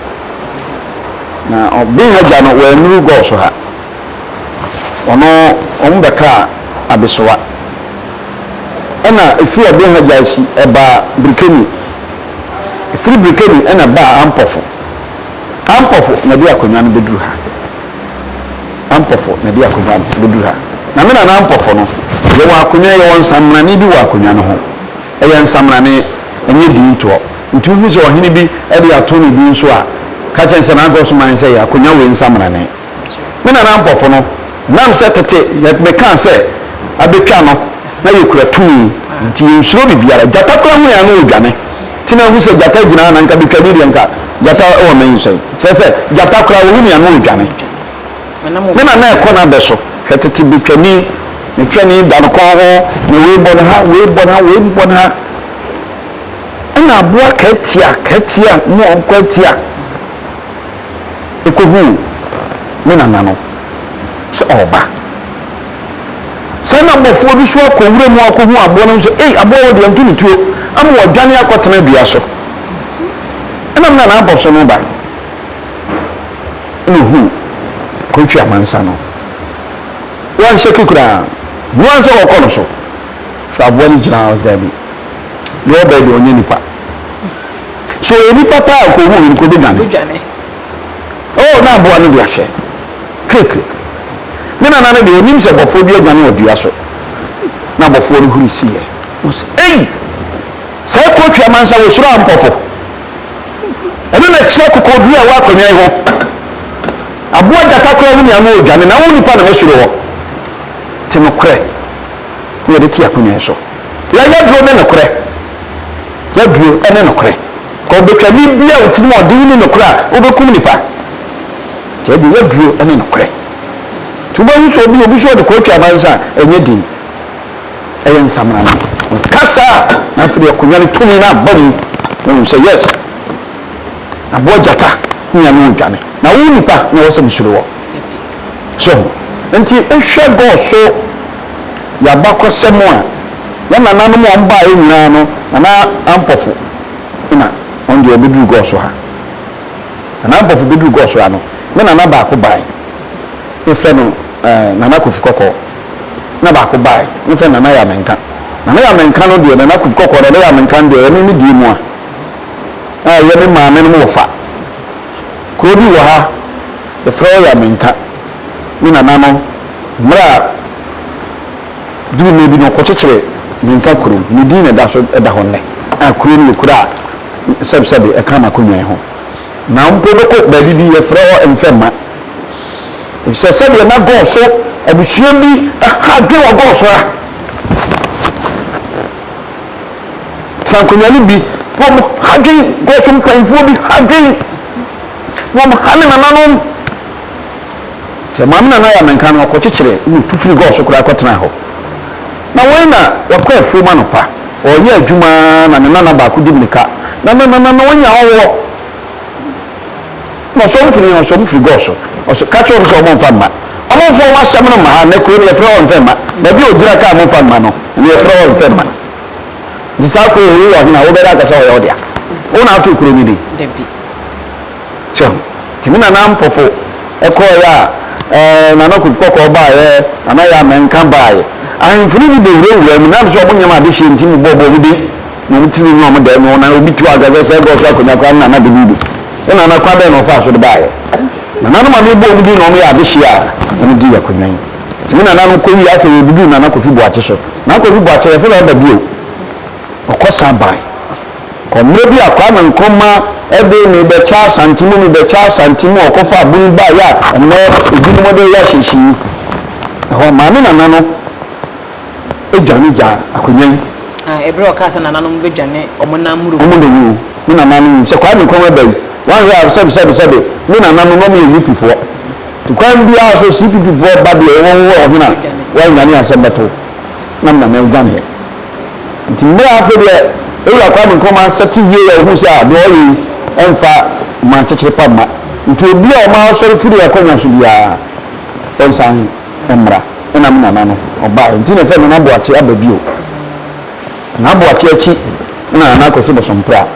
Na Ɔben Hagya no, wannuru Gɔso ha. Ɔno, wɔn bɛkaa Abesoa. Ɛna ɛfiri Ɔben Hagya akyi, ɛbaa Birikeni. Ɛfiri Birikeni ɛna ɛbaa Ampɔfo. Ampɔfo na ɛde akonnwa no bɛduru ha. Ampɔfo na ɛde akonnwa no bɛduru ha. Na me nana Ampɔfo no, yɛwɔ akonnwa, yɛwɔ nsamrane bi wɔ akonnwa no ho. Ɛyɛ nsamrane, ɛnyɛ din toɔ. Nti wohu sɛ ɔhene bi de ato ne din so a, ka kyerɛ no sɛ n'agorɔsoman sɛ yɛ akonnwa wei nsamrane. Me nana Ampɔfo no, nam sɛ tete yɛ mekaa sɛ abɛtwa no, na yɛkura tumi, nti yɛnsuro biribiara. Gyata koraa hu yɛn a na ɔdwane. Nti na hu sɛ gyata gyina ha na nka betwa ni deɛ nka gyata wɔ me nsɛn. Kyerɛ sɛ gyata koraa wɔhu nea no ɔdwane. Me na na ɛkɔ n'abɛ so. Hwɛ tete betwani. Ne twɛne da no kɔn ho, na wei bɔ no ha, wei bɔ no ha, wei bɔ no ha. Ɛna aboa katia, katia, mu ɔnkɔ atia. Ɛkɔhuu me nana no sɛ ɔreba. Saa na abɔfoɔ bi so akɔ wura mu akɔhu aboa no sɛ, ei, aboa wɔ deɛ nto ne tuo, ama wadwane akɔtena dua so. Ɛna me nana abɔ so no ba. Ɛna ohuu Kofi Amansa no. Wanhyɛki koraa. Noa sɛ wɔkɔ no so. Hwɛ aboa no gyina hɔ, daabi. Deɛ ɔba yi deɛ ɔnyɛ nipa. So ɔyɛ nipa paa a nka ohuu no nka ɔbɛdwane. Oh, na aboa no de ahyɛ. Kirikiri. Me nana no deɛ ɔnim sɛ bɔfoɔ bi adwane wɔ dua so. Na bɔfoɔ no huri siiɛ. Ɔsɛ, ei! Saa Kofi Amansa wɔsuro ampɔfo. Ɛno na ɛkyerɛ akokoɔduru a ɛwɔ akonnwa yi ho. Aboa gyata koraa hu nea ano ɔredwane, na wo nipa na masuro wɔ. Te nokorɛ na yɛde te akonnwa yi so. Yɛayɛ duro ne nokorɛ. Yɛaduro ne nokorɛ. Ka ɔbɛtwani bi a ɔtirim ɔden ne nokorɛ a, wobɛkum nipa. Nti ɛdeɛ yɛaduro ne nokorɛ. Nti wobɛhu sɛ obi obi so ɔde kɔɔtwa amansa a, ɛnyɛ din. Ɛyɛ nsamena no. Ɔka saa na afei deɛ akonnwa no tumi no aba mu. Na ɔhu sɛ yes, aboa gyata nya no ɔdwane. Na wo nipa na ɛwɔ sɛ mesuro wɔ. So ho. Nti wohwɛ God so yɛabakɔsɛm a, yɛn nananom a wɔbaeɛ nyinaa no, Nana Ampɔfo na ɔno deɛ ɔbɛduru God so ha. Nana Ampɔfo bɛduru God so ha no, me nana baako bae. Yɛfrɛ no eh, Nana Kofi Kɔkɔɔ. Na baako bae, yɛfrɛ no Nana Yamenka. Nana Yamenka no deɛ, Nana Kofi Kɔkɔɔ, Nana Yamenka no deɛ, ɛno ne deɛ mu a, a ɛyɛ me maame nom wɔfa. Kuro bi wɔ ha, yɛfrɛ hɔ Yamenka. Me nana no, mmerɛ a duru mmerɛ bi no, ɔkɔkyekyere Menka kurom. Ne din na ɛda so da hɔ nnɛ. A kuro no yɛ kuro a sɛbsɛbe ɛka m'akonnwa yi ho. Na mpo wobɛkɔ baabi bi, yɛfrɛ hɔ Mfɛmma. Efisɛ sɛdeɛ na Gog so abusua bi ha adwene wɔ Gog so ara. Tena nkonnwa no bi, na wɔn ha adwene, Gog so mpanyinfoɔ bi ha adwene, na wɔn ha ne nananom. Sɛ maame nana yɛ amenka no, ɔkɔkyekyere na otu firi Gog so koraa kɔtena hɔ. Na wei na wakɔ afuom anɔpa, ɔreyɛ adwuma na ne nana baako di mmirika, na nana nana wanya ɔwɔ. Na ɔsɛ ɔmo firi he? Ɔsɛ ɔmo firi Gɔɔ so. Ɔsɛ, ka kyerɛ ɔmo sɛ ɔmo mfa mma. Ɔmo mfa ɔmo asɛm no mma ha. Nnɛ kuro no yɛfrɛ hɔ Mfɛmma. Baabi a ogyina kaa momfa mma no, ɛno yɛfrɛ hɔ Mfɛmma. Nti saa kuro yi, wowɔ he na wobɛda aka sɛ ɔyɛ wo dea? Wo na atoo kuro no din? Dabi. So ho? Nti me nana Mpɔfo kɔɔeɛ a, ɛɛ Nana Kofi Kɔkɔɔ baeɛ, Nana Yaa Mɛnka baeɛ. Ahemfo no bi bɛwurawuraa mu, na sɛ ɔmo nyɛ me adehyeɛ nti mebɔɔbɔɔ ɔmo din. Na ɔmo tumi nye ɔmo dɛm no na obi tu anka sɛ sɛ gɔs akonnwa koraa ne nana bedi bi. Ne nana kwan bɛn na ɔfaa so de baeɛ? Nananom a mebɔɔ ɔmo din na ɔmo yɛ adehyeɛ a ɔmo dii akonnwa yi. Nti me nananom kɔ wie afei yɛbeduu Nana Kofi Boakye so. Nana Kofi Boakye yɛfrɛ no aba bio. Ɔkɔ san bae. Kɔ mmerɛ bi a Kwame Nkrumah de merebɛkyɛ Asante mu merebɛkyɛ Asante mu a ɔkɔfaa bunu baeɛ a ɛnnɛ ebinom de reyɛ ahyehye yi. Ɛhɔ maame nana no dwane gyaa akonnwa yi. Ah, ɛberɛ a ɔkaa sɛ nananom bɛdwane wɔn nan mmuru. Wɔn na wu, me nananom wu. Sɛ Kwame Nkrumah ba yi, wanhwɛ a sɛbe sɛbe sɛbe, me nananom na wɔn yɛ UP foɔ. Nti kwan biara so CPP foɔ ba deɛ wɔn wɔ ɔhene a, wɔannwane asɛm bɛto na me nana dwaneɛ. Nti mmerɛ a afei deɛ Owura Kwame Nkrumah sɛte wieɛ a ɔhuu sɛ ah deɛ ɔyɛ yi ɛmfa ɔman kyekyere pa mma. Nti obi a ɔma ɔsɔre firi akonnwa so biara ɔnsan mmra. Ɛna me nana no ɔbaeɛ nti na ɛfɛ Nana Boakye aba bio. Nana Boakye akyi na Nana Akwasi Bosompra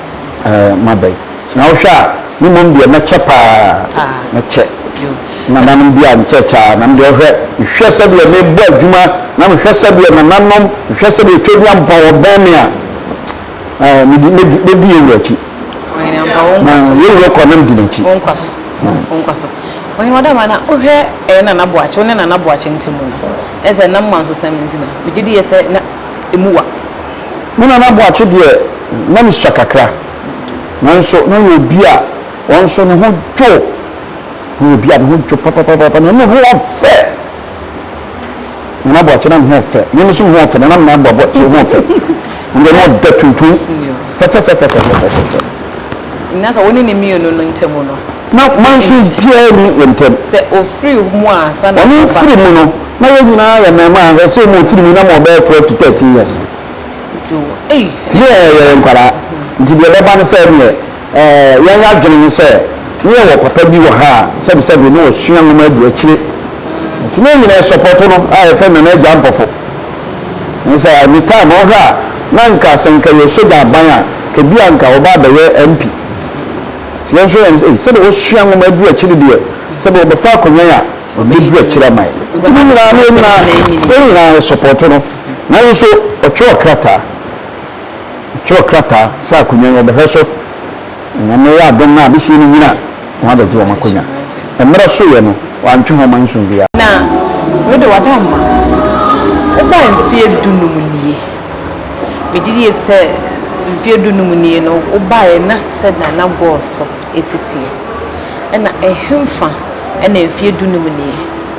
ɛɛ maba yi. Na wohwɛ a me mmom deɛ mɛkyɛ paa mɛkyɛ. Nananom bi a mekyɛkyɛ a na me deɛ wohwɛ mehwɛ sɛdeɛ mebɔ adwuma na mehwɛ sɛdeɛ nananom mehwɛ sɛdeɛ Twɛduampɔn wɔbɛn me a ɛɛ medi medi medi yɛn wura akyi. Na yɛn wura kɔ na medi n'akyi. Wo nkwa so. Ɔhene Ɔdama, na wohwɛ ɛyɛ Nana Boakye, wo ne Nana Boakye ntam no, ɛyɛ sɛ nam mansosɛm nti na, megye di yɛ sɛ na ɛmu wa. Me Nana Boakye deɛ, na mesua kakra, nanso na ɔyɛ obi a ɔno nso ne ho dwo, na ɔyɛ obi a ne ho dwo papapapa, na ne ho ɔfɛ. Nana Boakye na ne ho ɔfɛ, me nso me ho ɔfɛ, Nana Nana Boakye ho ɔfɛ, ɔno deɛ na ɔda tuntum fɛfɛfɛfɛfɛfɛfɛ. Na sɛ wo ne ne mmienu no ntam no. Na manso biara nni wɔn ntam. Sɛ ɔfiri mu ansa na Ɔno ɔba. firi mu no, na yɛn nyinaa yɛ mmarimaa, hwɛ sɛ mu ɔfiri mu na ma ɔbɛyɛ 12 to 13 years. Joo, ei. Nti ne yɛ yɛyɛ nkwadaa. Nti deɛ ɛbɛba ne sɛ neɛ ɛɛ yɛn adwene ne sɛ ne yɛwɔ papa bi wɔ ha a sɛbisɛbi ne wasua nwoma aduru akyire. Nti ne yɛn nyinaa yɛsɔpɔto no a yɛfrɛ no Nana Agya Ampɔfo. Ne sɛ at the time ɔhwɛ a na nka sɛ nka yɛ sogya aban a ka bi a nka ɔba abɛyɛ MP. Nti yɛn nso yɛn sɛ ei sɛdeɛ wasua nwoma aduru akyire deɛ sɛdeɛ ɔbɛfa akonnwa yi a ɔbɛduru akyire ama yɛn. Nti ne nyinaa ne yɛn nyinaa yɛn nyinaa yɛsɔpɔto no. Nanso ɔtwerɛɛ krataa, ɔtwerɛɛ krataa sɛ akonnwa yi ɔbɛhwɛ so, na Nyame yɛ adom na adehyeɛ no nyini a, wɔn abɛgye wɔn akonnwa. Mmerɛ soeɛ no, wantwe ho manso biara. Na wei de wada mma. Wobaa mfeɛ dunum nie. Megye die sɛ mfeɛ dunum nie no wobaeɛ na sɛdeɛ na Gɔɔ so si teɛ. Ɛna ɛhefa na mfeɛ dunum nie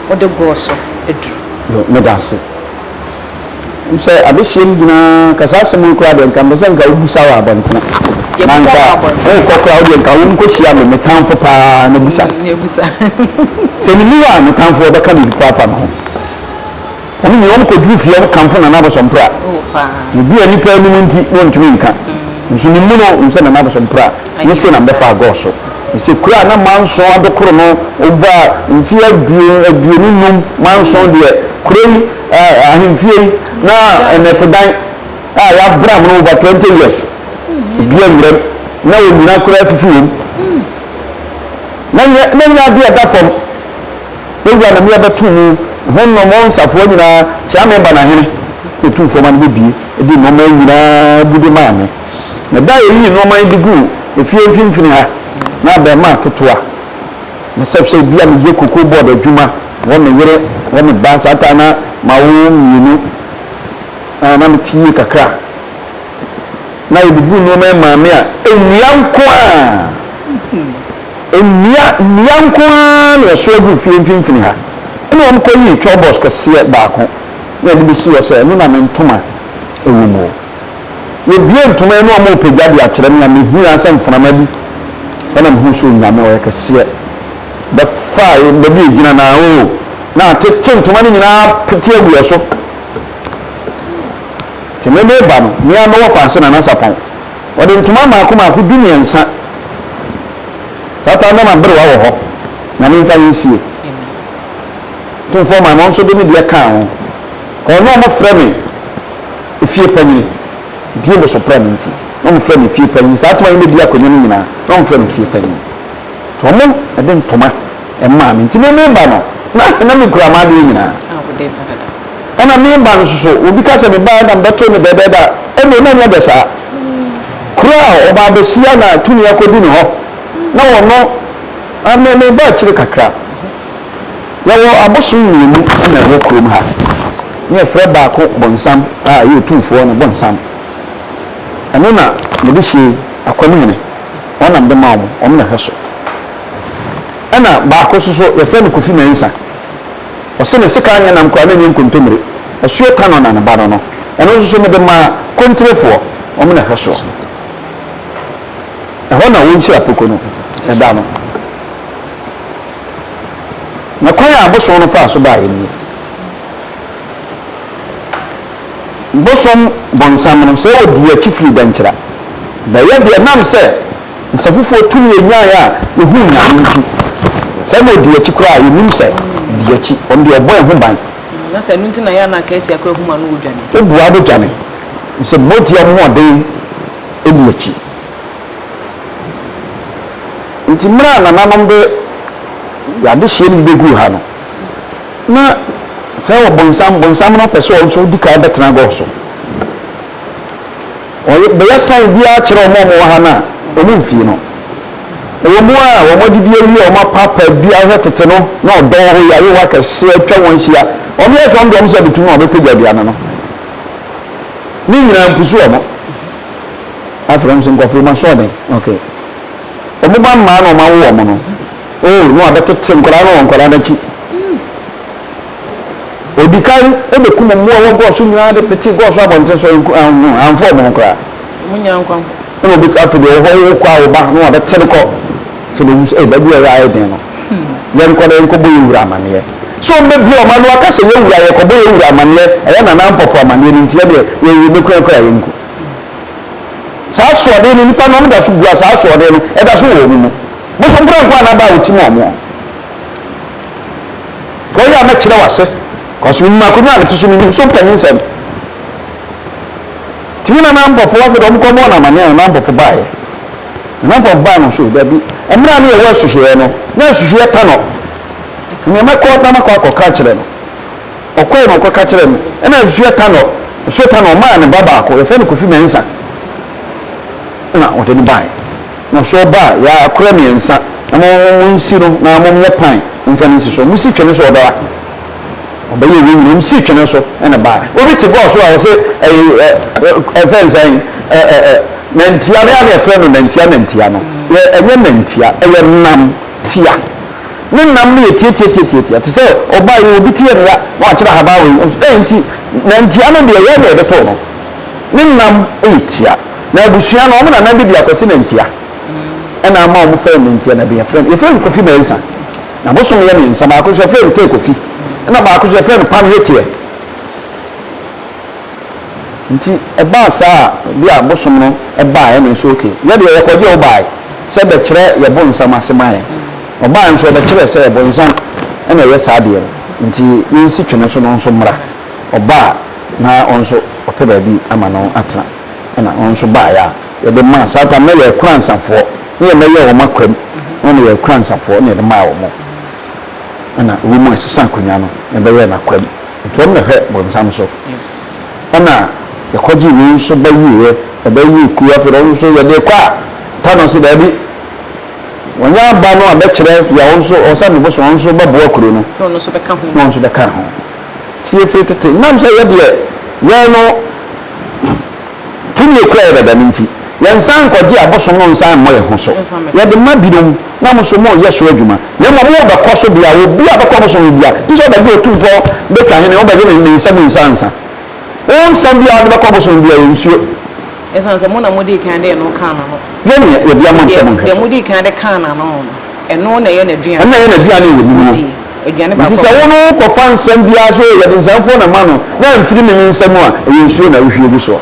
wode Gɔɔ so aduru? Yo, meda ase. Sɛ adehyeɛ no nyinaa nka saa asɛm yi koraa deɛ nka mpɛ sɛ nka wobusa wɔ abɔntene. Na nka wokɔ koraa wodeɛ nka wonkɔhyia me me tamfo paa na busa. Sɛ menni hɔ a me tamfo ɔbɛka biribi paa afa me ho. Wɔn nyinaa wɔn kɔduru fie wɔn kamfo Nana Abosompra. Ebi a nnipa anim nti na wɔntumi nka. Nso ne mu no sɛ Nana Abosompra ne se na mbɛfa agɔɔ so. Sɛ kuro a na manson adokoro no over mfeɛ 25 manson deɛ kuro yi ahemfie yi na nnɛtedan a yɛabram no over 20 years obi anwuram na onyina koraa fifi wom na nyɛ na nyɛ adeɛ ɛda fam ewura na mmea bɛto mu ho nnɔm ho nsafoa nyinaa kyea me ba n'ahene na tumfoɔ ma no bɛbie de nneɛma nyinaa gu de maa me na da a yɛyii nneɛma yi de guu efie mfimfini ha na abɛɛmaa ketewa Na sɛ sɛ ebia meyɛ cocoa board adwuma wɔ me yere wɔ me ba saa taa na mawo mmienu a na mete yie kakra na yɛbubu nneɛma yi maa me a nnua nko a nnua nnua nko ara na yɛso agu fie mfimfini ha ɛna wɔn kɔ yii twɔbɔs kɛseɛ baako na yɛde bɛsi hɔ sɛ ɛno na me ntoma ɛwɔ mu. Yɛbue ntoma yi na wɔrepagya de akyerɛ me a, mehui ara sɛ mframa bi na mehuu sɛ Onyame ɔyɛ kɛseɛ bɛfaa baabi a ɛgyina no ara oo, na atete ntoma no nyinaa pete agu yɛ so. Nti me meba no, me ara mewɔ faase Nana Sapɔn, ɔde ntoma mmaako mmaako 13, saa taa na m'aberewa wɔ hɔ, Nyame mfa no nsie. Tumfoɔ maa no, ɔno nso de ne deɛ kaa ho. Kɔɔ na wɔfrɛ me efie panyin, die bosopra no nti, na wɔfrɛ no efie panyin. Saa toma yi bɛdi akonnwa no nyinaa, na wɔfrɛ no efie panyin. Nti wɔn de ntoma maa me. Nti me meba no, na na mekura m'adeɛ nyinaa. Ɛna meba no nso so, obi ka sɛ mebaa na mebɛto no dɛdɛɛdɛ a, ɛnneɛ na ɛnyɛ dɛ saa. Kuro a ɔbaa bɛsia na tumi akɔdi ne hɔ, na ɔno, me meba akyire kakra. Yɛwɔ abosom mmienu na ɛwɔ kurom ha. Ne yɛfrɛ baako Bonsam a ɛyɛ otumfoɔ no Bonsam. Ɛno na mede hyie Akwamhene. Wɔn na mede ma wɔn, wɔn na ɛhwɛ so. Ɛna baako nso so yɛfrɛ no Kofi Mensah. Ɔse ne sekan nyɛ nam koraa na ɛnyɛ nkontommire. Asuo Tanɔ na ne ba no no. Ɛno nso so mede maa Kontirefoɔ, wɔn na ɛhwɛ soɔ. Ɛhɔ na wɔnhyira Poko no da no. Na kwan a abosom no faa so baeɛ nie. Bosom bonsam no, sɛ ɔdii akyi firii Dankyira bɛyɛ deɛ ɛnam sɛ nsafufuo tumi a ɛnyaeɛ a yɛhuu Nyame nti, sɛ na ɔdii akyi koraa a yɛnnim sɛ ɔdii akyi, ɔno deɛ ɔbɔ yɛn ho ban. Na sɛ ɛno nti na yɛ a na Akaatia koraa hu ma no ɔdwane. Wobua bɛdwane, sɛ motia mo hoɔden di akyi. Nti mmerɛ a nananom de yɛn adehyeɛ no bi bɛguu ha no, na sɛ ɔbonsam, bonsam no pɛ sɛ ɔno nso di kan bɛtena gɔɔ so. Ɔyɛ, bɛyɛ sign biara kyerɛ wɔn a wɔwɔ ha no a, wɔn mfie no. Ɛwɔ mu a wɔn adidi awie a wɔn apaapa bi ahwɛ tete no, na ɔdɔ wɔ hɔ yi, ayewa kɛseɛ atwa wɔn ahyia. Wɔn yɛ sɛ wɔn deɛ wɔn sɛ bɛtum na wɔbɛpagya aduane no. Ne nyinaa mpusu wɔn. Afei wɔn sɛ nkurɔfoɔ yi mo asoɔden. Okay. Wɔn ba mmaa na wɔn awo wɔn no. Oh, na wɔabɛtete nkwadaa no wɔ nkwadaa no akyi. Odi kan bɛkum mmoa wɔ gɔɔ so nyinaa de pete gɔɔ so abɔnten so amfa wɔn ho koraa. Wɔn nyinaa nkwa. Ɛna obi afei deɛ ɔhɔ wokɔ a wo ba na wɔabɛte no kɔ. Afei na ɔhu sɛ, ei, baabi a ɛyɛ ayɛ den no, yɛnkɔ na yɛnkɔbɔ yɛn wura amanneɛ. So ɔmmɛbue wɔn ano aka sɛ, Yɛn wura, yɛkɔbɔ yɛn wura amanneɛ, ɛyɛ Nana Ampɔfo amanneɛ no nti, yɛdeɛ, yɛbɛkura kura yɛnku. Saa asoɔden no, nnipa no, wɔda so bua saa asoɔden no, ɛda so wɔ wɔn mu. Bosom kura nko a na aba a wɔtim wɔn. Kɔyɛ a mɛkyerɛ w'ase, kɔso menim akonnwa a mete so, menim so mpanyinsɛm. Tumi Nana Ampɔfo afei de wɔkɔbɔɔ no amanneɛ a Nana Ampɔfo baeɛ. Nana Ampɔfo baeɛ no so dabi, mmerɛ a ne yɛwɔ asuhweɛ no, na asuhweɛ ta no. Nea mɛkɔ na makɔ akɔka akyerɛ no. Ɔkɔe na ɔkɔka kyerɛɛ no. Ɛna asuhweɛ ta no, asuhweɛ ta no, ɔmaa ne ba baako, yɛfrɛ no Kofi Mensah, ɛna ɔde no baeɛ. Na ɔso ɔba a, yɛakora mmiɛnsa, na mo monsi no na monyɛ pan mfa no nsi so. Mosi twene so ɔbɛba. Ɔbɛyɛ wei nyinaa, ɔsii twene so na ɛbaeɛ. Obi te bɔɔl so a ɔse ɛyi ɛ ɛfɛn sɛn ɛ ɛ ɛ nantia no yɛ a na yɛfrɛ no nantia nantia no yɛ ɛnyɛ nantia ɛyɛ nam tia ne nam no yɛ tiatiatiatiatia te sɛ ɔbaa yi obi ti yɛ no ya na wakyerɛ ahaban wei ɛn nti nantia no deɛ yɛ na yɛde too no ne nam yɛ tia na abusua no wɔn nana bi de akwasi nantia ɛna ama wɔn fɛ nantia na bi yɛfrɛ no yɛfrɛ no Kofi Mensah. Na bosom yɛ miensa, baako so yɛfrɛ no Tee-Kofi, nna baako so yɛfrɛ no Pam-Heteɛ. Ntsi ɛbaa saa a, bi a bosom no bae na ɔse okay, yɛ deɛ yɛkɔgye wo bae sɛ bɛkyerɛ yɛ bonsam ase ma yɛn. Ɔbae nso ɔbɛkyerɛɛ sɛ bonsam na ɛyɛ saa adeɛ no, nti yɛnsi twene so na ɔnso mmra. Ɔba a na ɔnso ɔpɛ baabi ama no atena, ɛna ɔnso baeɛ a yɛde maa, saa tam no na yɛ Kuransafoɔ. Ne yɛ mɛyɛ wɔn akwam na wɔn yɛ kuransafoɔ na yɛde maa wɔn ɛna wɔn mu ɛsesa akonnwa no na ɛbɛyɛ n'akwam nti wɔn na ɛhwɛ bɔnsam so ɛna yɛkɔgye wei nso ba wieɛ ɛbɛyɛ kuo afei wɔn nso yɛde kɔ a ta no nso daabi wɔnyɛ aba no a bɛkyerɛ yɛ wɔn nso ɔsɛ ne bosom wɔn nso bɛboa kuro no na wɔn nso bɛka ho na wɔn nso bɛka ho tie firi tete nam sɛ yɛdeɛ yɛn no Tumi a ekura yɛn dada no nti, yɛnsan nkɔgye abosom no nsan mmɔ yɛn ho so. Yɛde ma binom, na mo nso moreyɛ so adwuma. Na mmom mobɛkɔ so bea a obiara a ɔbɛkɔ abosom no biara, gye sɛ ɔbɛgye Otumfoɔ betwa hene, wobɛgye ne ne nsam nsa ansa. Wo nsa biara a wode bɛkɔ abosom no biara, ɛyɛ nsuo. Esiane sɛ mo na modii kan de ɛno kaa n'ano. Yɛn na yɛde ama mo sɛ monhwɛ so. Deɛ modii kan de kaa n'ano no, ɛno na ɛyɛ n'aduane. Ɛno na ɛyɛ n'aduane a ɛwɔ ne mu. Aduane baako Nti a sɛ wo no wokɔfa nsɛm biara sɛ oh yɛde nsɛmfoɔ na ɛma no na amfiri me me nsa mu a, ɛyɛ nsuo na wohwie gu soɔ.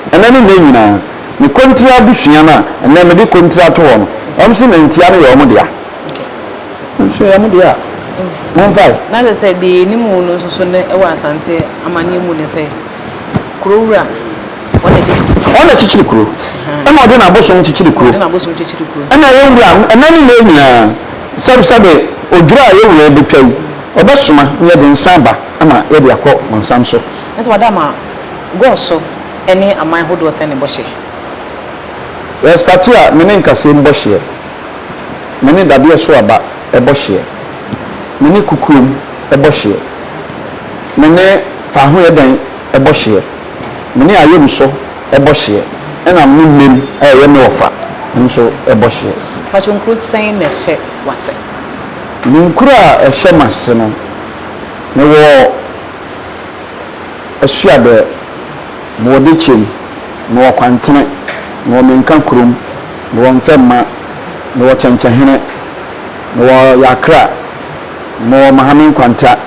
Ɛnnɛ ne nnɛ nyinaa, me kontire abusua no a ɛnnɛ mede kontire ato hɔ no, wɔn se nantia no yɛ wɔn dea. Nso ɛyɛ wɔn dea a, momfae. Na kyerɛ sɛ deɛ yɛnim wo no nso so ne wɔ Asante amanneɛ mu ne sɛ, kuro wura, ɔno na ɛkyekyere kuro. Ɔno na ɛkyekyere kuro. Ɛna ɔde n'abosom kyekyere kuro. Ɔde n'abosom kyekyere kuro. Ɛna yɛn wura, ɛnnɛ ne nnɛ nyinaa, Sɛbsɛbe odwira a yɛn wura rebetwa yi, ɔbɛsoma na yɛde nsa aba ama yɛde akɔ bonsam so. Ɛsɛ wada ama Gɔɔ so ne aman hodoɔ sɛ ne bɔhyɛ. Yɛ starte a, me ne nkasɛm bɔ hyeɛ, me ne dadeɛ so aba bɔ hyeɛ, me ne kukuom bɔ hyeɛ, me ne fahoyɛdɛn bɔ hyeɛ, me ne ayom so bɔ hyeɛ ɛna me mmam a ɛyɛ me wɔfa nso bɔ hyeɛ. Mpakyɛw nkuro sɛn na ɛhyɛ w'ase? Me nkuro a ɛhyɛ m'ase no, mewɔ Asuadɛ, mewɔ Dekyem, mewɔ Kwantene, mewɔ Menka kurom, mewɔ Mfɛmma, mewɔ Kyɛnkyɛhene, mewɔ Yakra, mewɔ Mahame Nkwanta,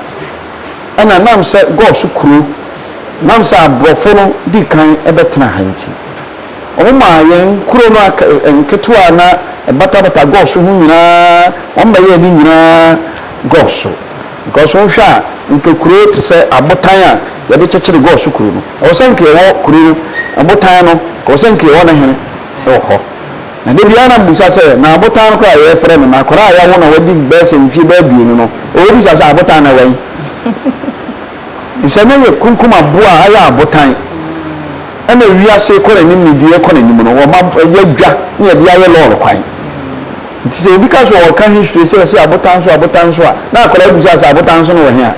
ɛna nam sɛ Gɔɔso kuro Ɛnam sɛ aborɔfo no dii kan bɛtenaa ha nti, wɔmaa yɛn nkuro no nketewa a na ɛbatabata Gɔso ho nyinaa, wɔbɛyɛɛ ne nyinaa Gɔso. Because wohwɛ a, nka kuro te sɛ abotan a yɛde kyekyere Gɔso kuro no, ɛwɔ sɛ nka yɛwɔ kuro no, abotan no, ɛwɔ sɛ nka yɛwɔ ne hene wɔ hɔ. Na da biara na mebisa sɛ, na abotan no koraa a yɛrefrɛ no, na akwadaa a yɛawo no a wadi bɛyɛ sɛ mfeɛ bɛyɛ aduonu no, ɔbɛbisa sɛ abotan no ɛwɔ he? Efisɛ na yɛ kunkum aboa a ayɛ abotan. Ɛna wiase rekɔ n'anim ne dua rekɔ n'anim no, wɔma yɛadwa na yɛde ayɛ lɔɔre kwan. Nti sɛ obi ka sɛ ɔreka history sɛ ɛsɛ abotan so abotan so a, na akwadaa bisa sɛ abotan so no wɔ he a?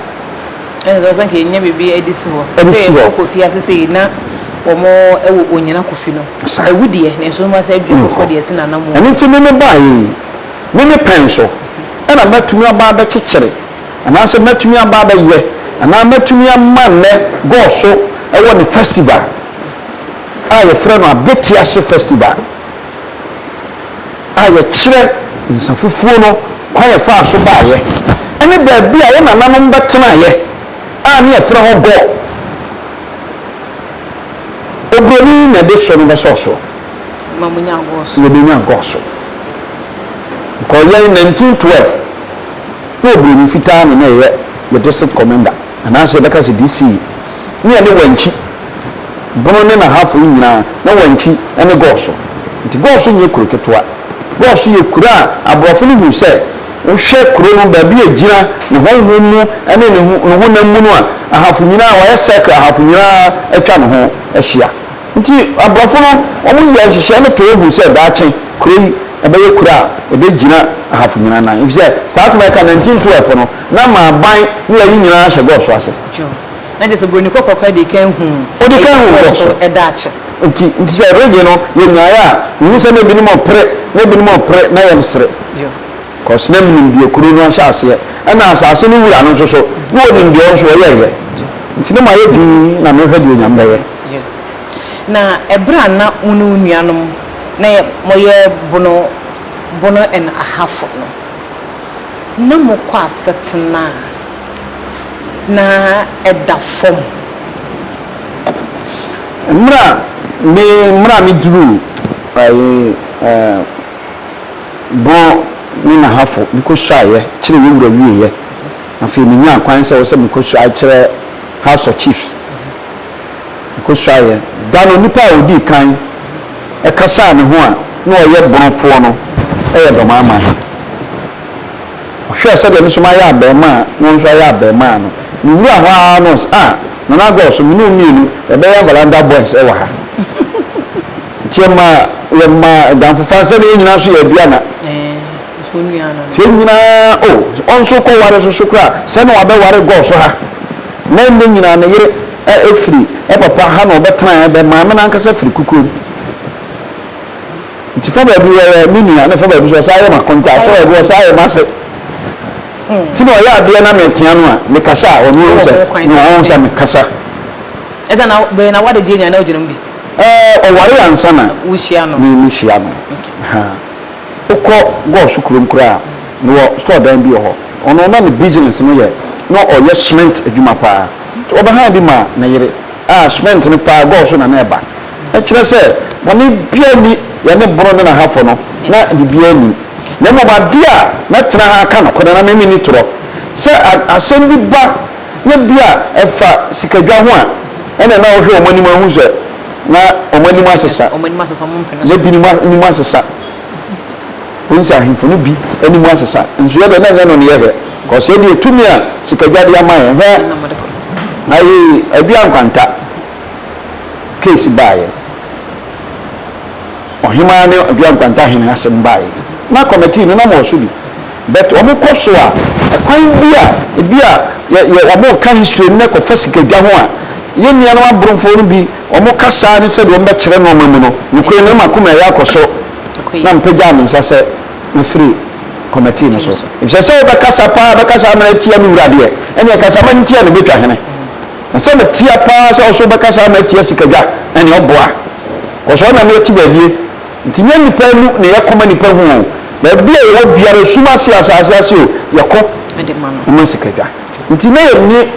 Ɛna sɛ ɔsɛ nka yɛnya biribi de si hɔ. Ɛde si hɔ. Sɛ yɛkɔ Kofi ase sei na wɔn wɔ Onyina Kofi no. Awu deɛ, nanso wɔn asɛ adua foforɔ deɛ asi n'anammɔn. Ɛno nti me mebaeɛ yi, me me pɛn so ɛna mɛtumi aba abɛkyekyere Anaasɛ mɛtumi aba abɛyɛ, anaa mɛtumi ama nnɛ Gɔɔ so wɔ ne festival a yɛfrɛ no Abetiase Festival a yɛkyerɛ. Nsa fufuo no kwan a ɛfaa so baeɛ ne baabi a wo nananom bɛtenaeɛ a ne yɛfrɛ hɔ Gɔɔ. Oburoni na ɛde so no bɛsɔɔ soɔ. Ma mo nya Gɔɔ so. Yɛbɛnya Gɔɔ so. Because yɛn 1912 na oburoni fitaa na na ɛyɛ yɛ district commander anaasɛ yɛbɛka sɛ DC. Ne yɛne Wankyi. Bono ne n'ahafo yi nyinaa, na Wankyi ne Gɔɔso. Nti Gɔɔso nyɛ kuro ketewa. Gɔɔso yɛ kuro a aborɔfo no huu sɛ wohwɛ kuro no baabi a ɛgyina ne honhom mu ne ne ne honam mu no a, ahafo nyinaa, wɔayɛ circle, ahafo nyinaa atwa ne ho ahyia. Nti aborɔfo no, wɔyɛɛ nhyehyɛɛ no too huu sɛ daakye kuro yi ɛbɛyɛ kuro a ɛbɛgyina ahafo nyinaa nan. Efisɛ saa toma yɛka 1912 no, na Maaban ne ayi nyinaa hyɛ Gɔɔso ase. Na kyerɛ sɛ buroni kɔkɔɔ koraa dii kan huu Ɔdi kan huu ɛyɛ so daakye. Nti, nti sɛ reggae no yɛnyaeɛ a, mehu sɛ na ebinom repere, na ebinom repere, na yɛresere. Cause na menim deɛ kuro no ahyɛ aseɛ, ɛna asase no wura no nso so, na ɔnim deɛ ɔno nso ɔyɛeɛ. Nti na mayɛ dinn na mehwɛ deɛ Onyame bɛyɛ. Na ɛberɛ a na wo ne wo nuanom na yɛ moyɛ Bono, Bono and Ahafo no, na mokɔ asetena a na ɛda fam. Mmerɛ a me mmerɛ a me duruu ɛyi ɛɛ Brɔn ne Nahafo me kɔ suaeɛ kyerɛ yɛ wura wieɛ afei me nyaa kwan sɛ wɔ sɛ me kɔ suae kyerɛ House of Chiefs me kɔ suaeɛ da no nipa a ɔdii kan ɛkasaa me ho a na ɔyɛ Brɔnfoɔ no ɛyɛ Dɔmaaman. Ɔhwɛɛ sɛdeɛ me nso mayɛ abarimaa na ɔno nso ayɛ abarimaa no, me wura hɔ ara na ɔse, ah, Nana Agɔɔso, me ne wo mmienu yɛbɛyɛ Valanda boys wɔ ha. Nti yɛmaa, yɛmaa adamfofa sɛdeɛ yɛn nyinaa nso yɛ Aduana. Yɛn nyinaa, oh, ɔno nso kɔware nso so koraa, sɛ na wabɛware Gɔɔso ha. Na ɛnnɛ nyinaa ne yere firi papa ha na ɔbɛtenaeɛ, bɛ maame no ankasa firi Kukuom. Nti fa baabi ɔyɛ me nua na fa baabi nso ɔsan yɛ m'akontaa, fa baabi ɔsan yɛ m'ase. Nti na ɔyɛ adeɛ na metea no a, mekasa a ɔno ɔhu sɛ na ɔhu sɛ mekasa. Ɛsɛ na bɛyɛ na wade gye nya na ogyina mu bi. Ɛɛ ɔware ansa na wohyia no. Me mehyia no. Ha. Wokɔ Gɔɔso kurom koraa a, mewɔ store dan bi wɔ hɔ. Ɔno na ne business no yɛ na ɔyɛ cement adwuma paa. Nti ɔbɛhan bi maa ne yere. A cement no paa Gɔɔso na na ɛba. Ɛkyerɛ sɛ bɔne biara nni yɛne Bono ne n'ahafo no, na biribiara nnim. Na mmom adeɛ a mɛtena ha aka nokorɛ na me menni torɔ, sɛ asɛm bi ba na bi a ɛfa sikadwa ho a, ɛnna na wohwɛ wɔn anim ahu sɛ na wɔn anim asesa, na binom anim asesa. Wohu sɛ ahemfo no bi anim asesa. Nso yɛ deɛ na ɛnyɛ no ne yɛhwɛ, kɔs yɛ deɛ tumi a sikadwa de ama yɛn. Hwɛ ayi Adua Nkwanta. case baeɛ, ɔhemaa ne Adua Nkwanta hene asɛm baeɛ, na committee no na mewɔ so bi, but wɔn kɔ so a, ɛkwan bi a ebi a yɛ yɛ wɔn reka history no na ɛkɔfa sikadwa ho a, yɛn nuanom abromfoɔ no bi wɔn kasa ne sɛdeɛ wɔn bɛkyerɛ nneɛma mu no, nokorɛ no na m'akoma ɛyɛ akɔ soro, na mpagyaa me nsa sɛ mɛfiri committee no so, efisɛ sɛ wobɛkasa paa bɛkasa ama no atia me wura deɛ, ɛnneɛ kasa ma no ntia no bɛtwa hene. Na sɛ metea paa sɛ ɔso bɛkasa ama atia sikadwa ɛne ɔboa kɔso ɔna me ɛte baabie nti nyɛ nipa mu na yɛkɔ ma nipa hu o baabi a yɛwɔ biara sum ase asaase ase o yɛkɔ ma sikadwa nti na yɛnni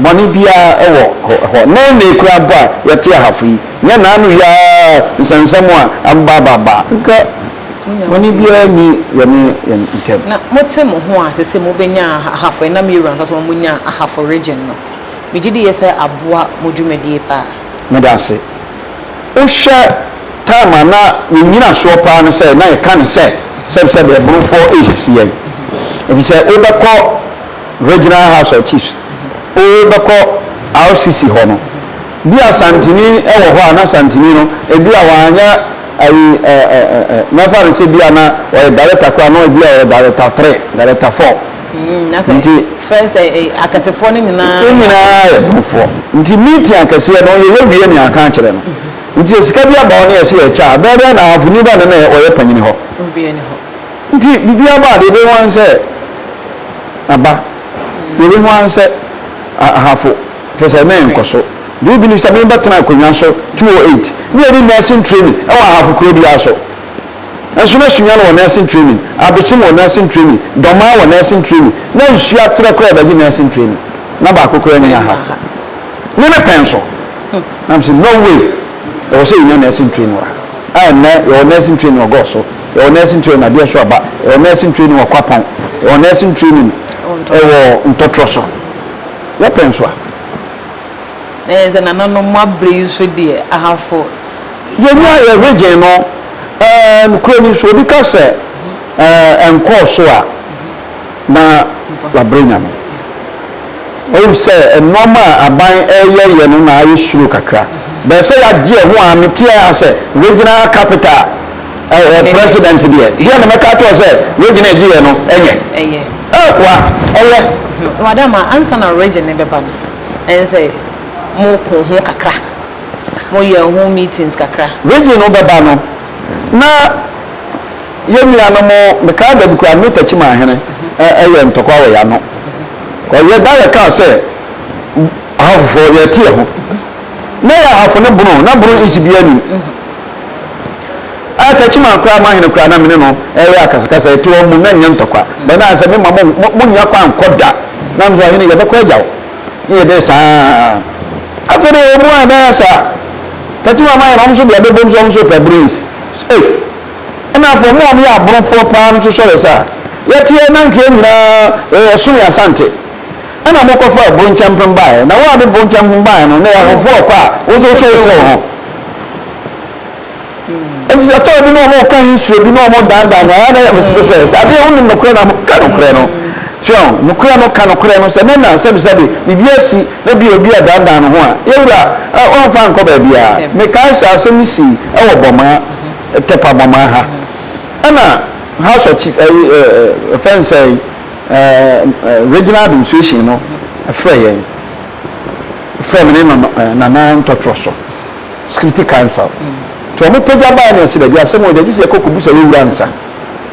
bɔne biara ɛwɔ hɔ na ɛnɛ kura mpo a yɛte ahafo yi nyɛ naano yi ara nsɛnsɛm a aba aba aba nka bɔne biara nni yɛne yɛn ntam. Na mote mo ho a sese mobɛnya ahafo ɛnam yɛwura nsa so ma monya ahafo region no. Megye di yɛ sɛ aboa mo dwumadie paa. Meda ase. Wohwɛ time a na yɛn nyinasoɔ paa ne sɛ na yɛka no sɛ sɛbsɛbe ɛbonofoɔ resisi yɛn. Efisɛ wobɛkɔ Regional House of Chiefs, wobɛkɔ RCC hɔ no, bi a Santini wɔ hɔ a na Santini no ebi a wanyɛ ayi ɛ ɛ ɛ mɛfa no sɛ bi a na ɔyɛ director koraa na ebi a ɔyɛ director three, director four. Nti first akɛsefoɔ no nyinaa. Yɛn nyinaa yɛ bɔfoɔ. Nti meeting akɛseɛ no yɛyɛ wie ne aka akyerɛ no. Nti sɛ sika bi aba hɔ ne yɛsɛ yɛkyɛ a, bɛyɛ dɛn na ahafoni ba na na ɔyɛ panyini hɔ. Nti biribi aba a deɛ yɛbɛhu ara ne sɛ aba. Deɛ yɛbɛhu ara ne sɛ ahafo kyerɛ sɛ na ɛnkɔ so. Do you believe sɛ mebɛtena akonnwa so 208 ne yɛde nursing training ɛwɔ ahafo kuro biara so. Nso na Sunyani wɔ nursing training, Abesim wɔ nursing training, Dɔmaa wɔ nursing training, na nsuo atrɛ koraa yɛbɛgye nursing training, na baako koraa nni Ahafo. Me me pɛn so. Na me sɛ no way, ɛwɔ sɛ yɛnya nursing training wɔ ha. A ɛnnɛ yɛwɔ nursing training wɔ Gɔso, yɛwɔ nursing training wɔ Adeɛ so Aba, yɛwɔ nursing training wɔ Kwapɔn, yɛwɔ nursing training wɔ Ntɔtorɔ so. Yɛpɛn so a. Ɛyɛ sɛ nananom mo abrɛ yi nso deɛ Ahafo. Yɛnya yɛ region no ɛɛ nokorɛ ni so obi ka sɛ ɛɛ ɛnkɔɔ so a na wabrɛ Nyame. Ɛwom sɛ nnoɔma a aban ɛreyɛ yɛ no na ayɛ suro kakra but sɛ yɛagye ɛho a mete a sɛ regional capital ɛɛ president deɛ deɛ na mɛka ato hɔ sɛ region a ɛgye yɛ no ɛnyɛ Ɛyɛ. Ɛɛ wa ɛyɛ. Madam ansa na region no bɛba no ɛne sɛ mo ko ho kakra. Mo yɛ ho meetings kakra. Region no bɛba no na yɛn nuanom mekaa da bi koraa me Takyimanhene yɛ ntɔkwa wɔ yɛn ano. Kɔ yɛ da yɛ kaa sɛ Ahafofoɔ yɛ te yɛ ho. Na yɛ Ahafo ne Bono na Bono isi biara nim. A Takyiman koraa mahene koraa na mene no ɛyɛ akasakasa yɛte hɔ mu na nyɛ ntɔkwa. Bɛ na sɛ me ma mo mo nya kwan nkɔ da. Na me sɛ ɔhene yɛbɛkɔ agya wo. Ne yɛ dɛ saa. Afei de wɔn a ɛbɛyɛ saa. Tati wɔn ayɛ na wɔn nso de abɛbom sɛ wɔn nso pɛ brains. Ei! Ɛna afei wɔn a wɔyɛ aborofoɔ paa no nso sɔre saa. Yɛteɛ na nka yɛn nyinaa yɛsom yɛn Asante. Ɛna mokɔfa aburo nkyɛmpem baeɛ. Na wo a de buro nkyɛmpem baeɛ no, na yɛ ahofoɔ kɔ a, wo nso so wosew ho. Nti sɛ tɔɔ bi na wɔn ka history bi na wɔn dandan no ayɛ na yɛ mesere sɛ sɛ adeɛ wonim nokorɛ na ka nokorɛ no so nokorɛ no ka nokorɛ no sɛ ne na sɛbisɛbi biribi asi na bi obi a dandan no ho a yɛwura ɔmfa nkɔ baabiara. Mekae sɛ asɛm yi sii ɛwɔ Bɔmaa, Tɛpa Bɔmaa ha ɛna House of Chief ɛyi ɛɛ ɛfɛn sɛ ɛɛ regional administration no ɛfrɛ yɛn ɛfrɛ me ne Nana Ntɔtorɔ so. Security Council nti wɔn pagya baeɛ na yɛse dabi asɛm wei deɛ gye sɛ yɛkɔ kɔbusa yɛn wura nsa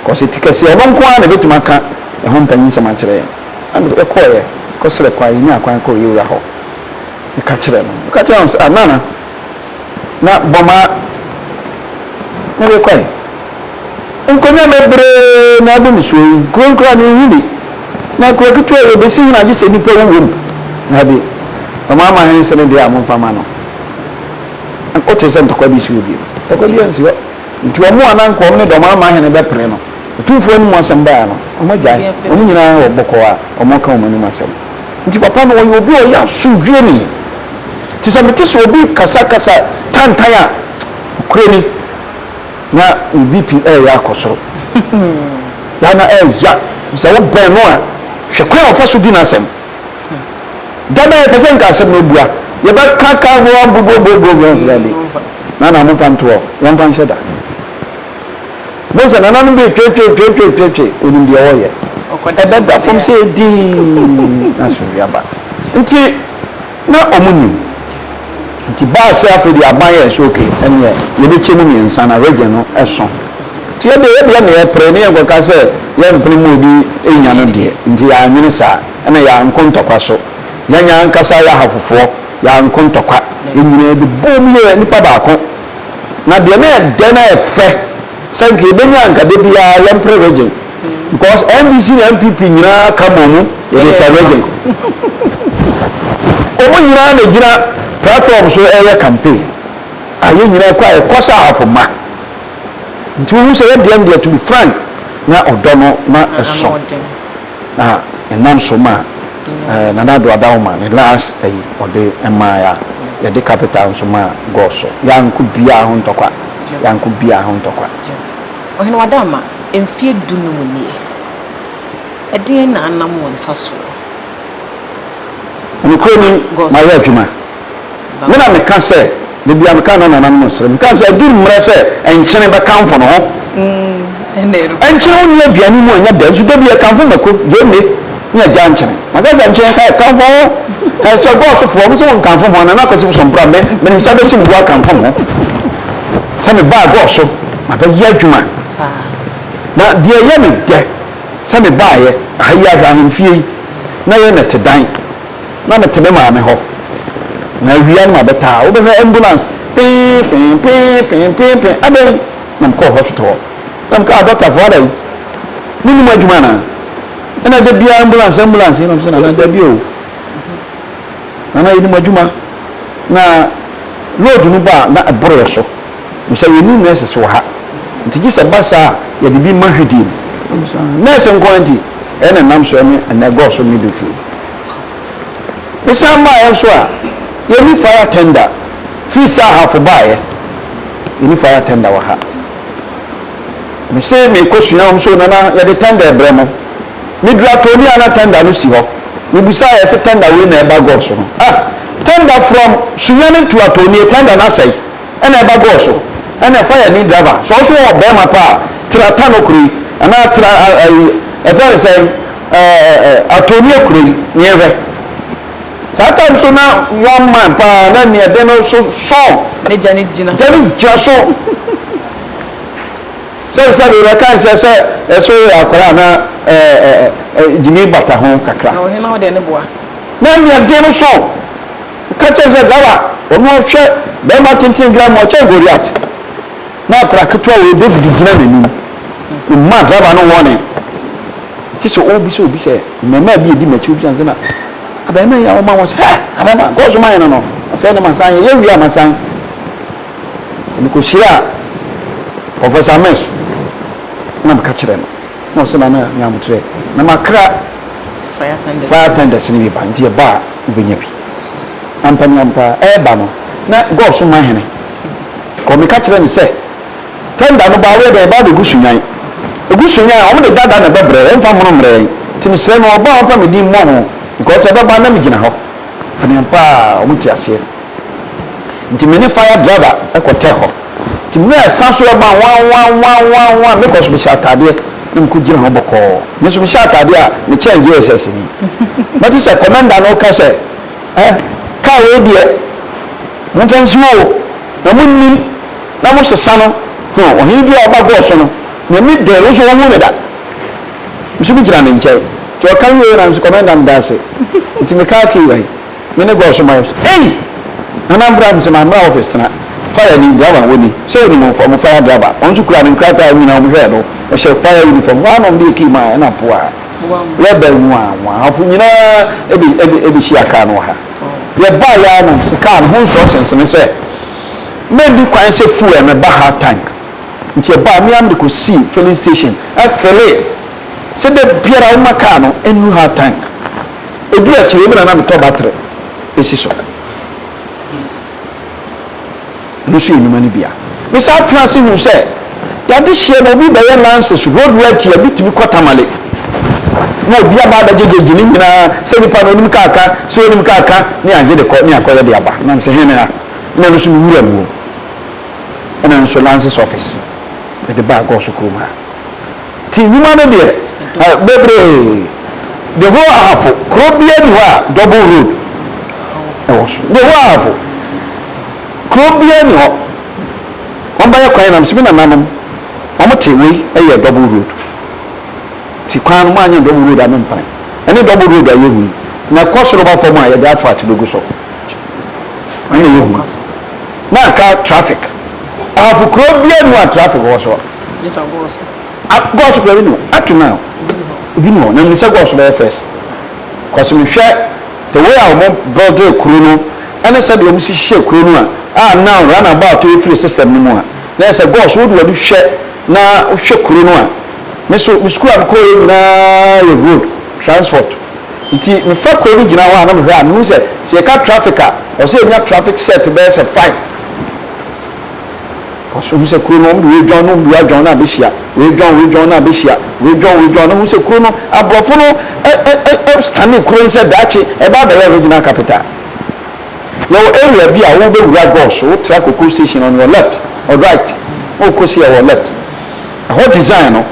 cause ti kɛseɛ ɔno nko ara na ɛbɛtumi aka ɛho mpanyinsɛm akyerɛ yɛn ɛna yɛkɔeɛ kɔsrɛ kwan yɛnyaa kwan kɔɔ yɛn wura hɔ meka kyerɛ no meka kyerɛ no sɛ ah nana na bɔma na yɛkɔe nkonnwa bebree na adi me soɔ yi kuro nkura menhu bi na kuro ketewa yi ɛbɛsi hena gye sɛ nnipa wu wom dabi ɔma ama hene sene deɛ a momfa ma no Wote sɛ ntɔkwa bi si hɔ bio? Ntɔkwa biara nsi hɔ. Nti wɔn a na anka wɔn ne dɔm ama hene bɛpere no, otumfoɔ anim asɛm baeɛ no, wɔagyae. Wɔn nyinaa wɔ bɔkɔɔ a wɔreka wɔn anim asɛm. Nti papa no, ɔyɛ obi a ɔyɛ asomdwoeɛni. Nti sɛ mete sɛ obi rekasa kasa tantan a, nokorɛ ni, na me BP reyɛ akɔ soro. Yɛ a na ɛreya. Sɛ wobɛn no a, hwɛ kwan a ɔfa so di n'asɛm. Da bɛn yɛpɛ sɛ nka asɛm no abua yɛbɛka ka ho abubuobuobuo dabi nana momfa nto hɔ yɛmfa nhyɛ da mo sɛ nananom bi twetwetwetwetwe onim deɛ wɔyɛ ɛbɛda fam sɛ ɛdin na asomdwe aba nti na ɔmo nim nti baa sɛ afei deɛ aban yɛ sɛ okay ɛneɛ yɛbɛkyɛ mu mmiɛnsa na region no ɛso nti yɛdeɛ yɛdeɛ na yɛpere ne yɛnkɔka sɛ yɛmpene mu obi nya no deɛ nti yɛanwene saa. Ɛna yɛanko ntɔkwa so. Yɛn ankasa yɛ ahafofoɔ, yɛanko ntɔkwa. Yɛn nyinaa de boom yɛɛ nipa baako. Na deɛ na ɛdɛ na ɛfɛ sɛ nka yɛbɛnya anka da biara yɛmpere region. Because NDC ne NPP nyinaa ka bɔ mu yɛde pɛ region. Wɔn nyinaa na gyina platform so ɛyɛ campaign. A yɛn nyinaa kɔ a yɛkɔ sɛ ahafo mma. Nti wohu sɛ yɛdeɛ no deɛ to be frank na ɔdɔ no na ɛso. Na ɛnam so ma Nana Addo Adaoma ne last ayi ɔde maae a yɛde capital nso maa Goso. Yɛanko biaa ho ntɔkwa. Yɛanko biaa ho ntɔkwa. Ɔhene Wadama, mfeɛ dunum nie, ɛdeɛn na anam wo nsa soɔ? Nokorɛ ni, mayɛ adwuma. Me na meka sɛ, da biara meka na nananom nsere. Meka sɛ, aduru mmerɛ sɛ nkyene bɛkamfo ne ho. Nkyene wonni aduane mu a ɛnyɛ dɛ, nso da bi yɛkamfo mako, gyeene, ne agya nkyene. Maka sɛ nkyene ka yɛkamfo ho. Sɛ gɔɔsofoɔ, mo sɛ wɔnkamfo ho a, Nana Kwasi Bosompra, me, menim sɛ bɛsi mbu akamfo ho. Sɛ mebaa gɔɔso, mabɛyɛ adwuma. Na deɛ ɛyɛ me dɛ sɛ mebaeɛ, aha yi ahwɛ ahemfie yi, na ɛyɛ nnɛtedan. Na mete me maame hɔ, na awia no mabɛtaa. Wobɛhwɛ ambulance pee pee pee pee pee pee. Adɛn? Na mekɔɔ hospital hɔ. Na meka adɔktafoɔ ada yi, monnim adwuma anaa? Ɛna da biara ambulance ambulance yi na mesɛ nana dabi o. Nana yɛnim adwuma. Na load no ba a na ɛboro yɛ so. Mesɛ yɛnni nurses wɔ ha. Nti gye sɛ ba saa a yɛde bi ma hwedie mu. Nurse nko ara nti ɛna nam so ɛne ɛnɛ gɔɔ so midwifery. Mesan baeɛ nso a yɛnni fire tender. Firi sɛ ahafo baeɛ yɛnni fire tender wɔ ha. Mese merekɔsua wɔn so nana yɛde tender brɛ mo. Meduru Atoni a na tender no si hɔ. Mebisaa yɛse tender wei na ɛba gɔɔ so no. Ah! Tender from Sunyani to Atonie tender no asɛe ɛna ɛba gɔɔ so. Ɛna fire ni driver sɛ ɔso wɔ bɛɛma pa a tra Tano kuro yi anaa tra ayi ɛfrɛ no sɛn ɛɛ Atonie kuro yi ne yɛnhwɛ. Saa time so na young man paa na nea ɛde no so sɔn. Ne gya ne gyina so. Gya ne gyina so. Sɛ sɛ bɛka nsɛ sɛ ɛso yɛ akwadaa na ɛɛ ɛɛ gyimi bata ho kakra. Na ɔhene na ɔde ne boa. Na nea den no so ka kyerɛ sɛ driver ɔno ɔhwɛ bɛrima tenten gra mu ɔkyɛn Goliath na akwadaa ketewa wei David gyina n'anim mma driver no wɔne ti sɛ ɔrebisa obi sɛ mmɛmma bi edi m'akyi obi sɛ na abɛɛma yi a ɔma wɔn sɛ hɛ abɛɛma gɔɔso man no no ɔsɛ ne ma san yɛ yɛ wie a ma san. Nti mekɔhyiaa Professor Mills na meka kyerɛɛ no na ɔse Nana nya aboterɛ na makra fire tenders no bi ba nti ɛba a wobɛnya bi. Ampa ni ampa ɛreba no na God so man hene kɔ meka kyerɛ no sɛ tender no ba woyɛ dɛn ɛba abɛgu Sunyani ɛgu Sunyani a wɔde dada na ɛbɛbrɛ ɛmfa mono mmerɛ yɛn nti mesrɛ no ɔba a ɔmfa me din mmɔ ho because ɛbɛba na megyina hɔ. Ampa a wɔte aseɛ. Nti me ne fire driver kɔ tɛɛ hɔ. Nti mmerɛ a ɛsan so ɛba nwanwanwanwanwan me kɔ so mehyɛ ataadeɛ na mekɔ gyina hɔ bɔkɔɔ. Me nso mehyɛ ataadeɛ a mekyɛn JSS ni. Mɛte sɛ commander no reka sɛ eh car wei deɛ momfa nsi hɔ o na monnim na mosesa no. Huh ɔhene bi a ɔba gɔɔ so no n'ani dɛn wo nso wonhu no da. Me nso megyina ne nkyɛn. Nti ɔka wieeɛ na me nso commander meda ase. Nti me car key wɔ he? Me ne God so mayɛ so ei! Nana bra me sɛ ma mmra office tena. Fire ni driver wɔ ni. Sɛ wonim ɔmo ɔmo fire driver. Ɔno nso kura ne nkrataa nyinaa ɔmo hwɛɛ no. Ɔhyɛ fire uniform. Hɔ ara na ɔmo de yɛ key maa ɛna poaa. Yɛba nwaa nwaa. Ahafo nyinaa ɛbɛ ɛbɛ ɛbɛhyia car no wɔ ha. Yɛbaeɛ ara na mese car no ho instructions ne sɛ mɛnni kwan sɛ fuel no ba half tank. Nti ɛbaa me ara mede kɔsii filling station ɛfele sɛ da biara woma car no ɛnnu half tank. Ɛduru akyire yi me na na metɔ battery ɛsi so. Ɛno nso yɛ nnwuma no bi a. Me san tena ase hu sɛ yɛade hyeɛ no obi bɛyɛ lances road worthy a bi tumi kɔ Tamale na obi aba abɛgyegyegye ne nyinaa sɛ nipa no onim kaa ka sɛ onim kaa ka ne agye de kɔ ne akɔyɛ de aba. Na mesɛ hene a na ɛno nso me wura mu. Ɛna nso lances office mede baa Gɔso kurom ha. Nti nnwuma no deɛ bebree. The whole Ahafo, kuro biara ni hɔ a double road ɛwɔ so. The whole Ahafo, kuro biara ni hɔ. Wɔn bɛyɛ kwan nam sɛ me nananom wɔn te wei ɛyɛ double road. Ti kwan no mo anyɛ double road a mempene. Ɛne double road a yɛhu yi. Na ɛkɔ soro ba fam a yɛde asphalt bɛgu so. Ɛna yɛhu. Na aka traffic. Ahafo kuro biara ni hɔ a traffic wɔ so. Gɔɔso kura bi ni hɔ. Up to now. Ebi ni hɔ. Na menim sɛ gɔɔso bɛyɛ first. Cause mehwɛ the way a wɔn build kuro no ɛne sɛdeɛ wɔn si hyehyɛ kuro no a a now run about efiri system no mu a na yɛ sɛ gɔɔso wode w'ani hwɛ na wohwɛ kuro no a me so me sukuu a mekɔɔ yɛ nyinaa yɛ road transport. Nti mefa kuro no gyina hɔ a na mehwɛ a mehu sɛ sɛ yɛka traffic a ɛwɔ sɛ yɛnya traffic set bɛyɛ sɛ five. Cause wohu sɛ kuro no wɔn de wei dwan na wɔn de wei adwan na abɛhyia, wei dwan wei dwan na abɛhyia, wei dwan wei dwan na wohu sɛ kuro no aborɔfo no ɛ ɛ ɛ ɛ stane kuro no sɛ daakye ɛba abɛyɛ regional capital. Yɛwɔ area bi a wobɛwura Gɔs, wotra Cocoa station on your left or right na wokɔsi ɛwɔ left. Ɛhɔ design no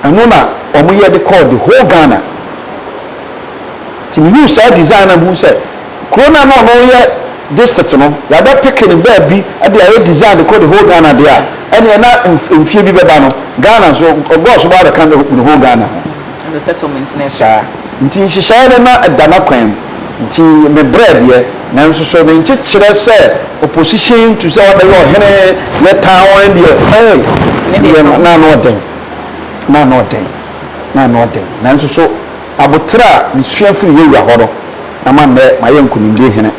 Ɛno na wɔn yɛ de kɔɔ the whole Ghana. Nti me huu saa design na me hu sɛ kuro no a na ɔno yɛ district no yɛabɛ peke no baabi de ayɛ design de kɔ the whole Ghana deɛ a ɛneɛ na mfie bi bɛba no Ghana nso ɔgɔɔ so ba abɛka the whole Ghana ho. As a settlement na ɛfɛ. Saa. Nti nhyehyɛeɛ no na ɛda n'akwan mu. Nti me brɛ deɛ, nanso so me nkyekyerɛ sɛ opposition to sɛ wabɛyɛ ɔhene yɛ tan wɔn deɛ, hey, deɛ na ano ɔden, na ano ɔden, na ano ɔden. Nanso so aboterɛ a mesua firi yɛwura hɔ no, ama nnɛ mayɛ nkonimdie hene.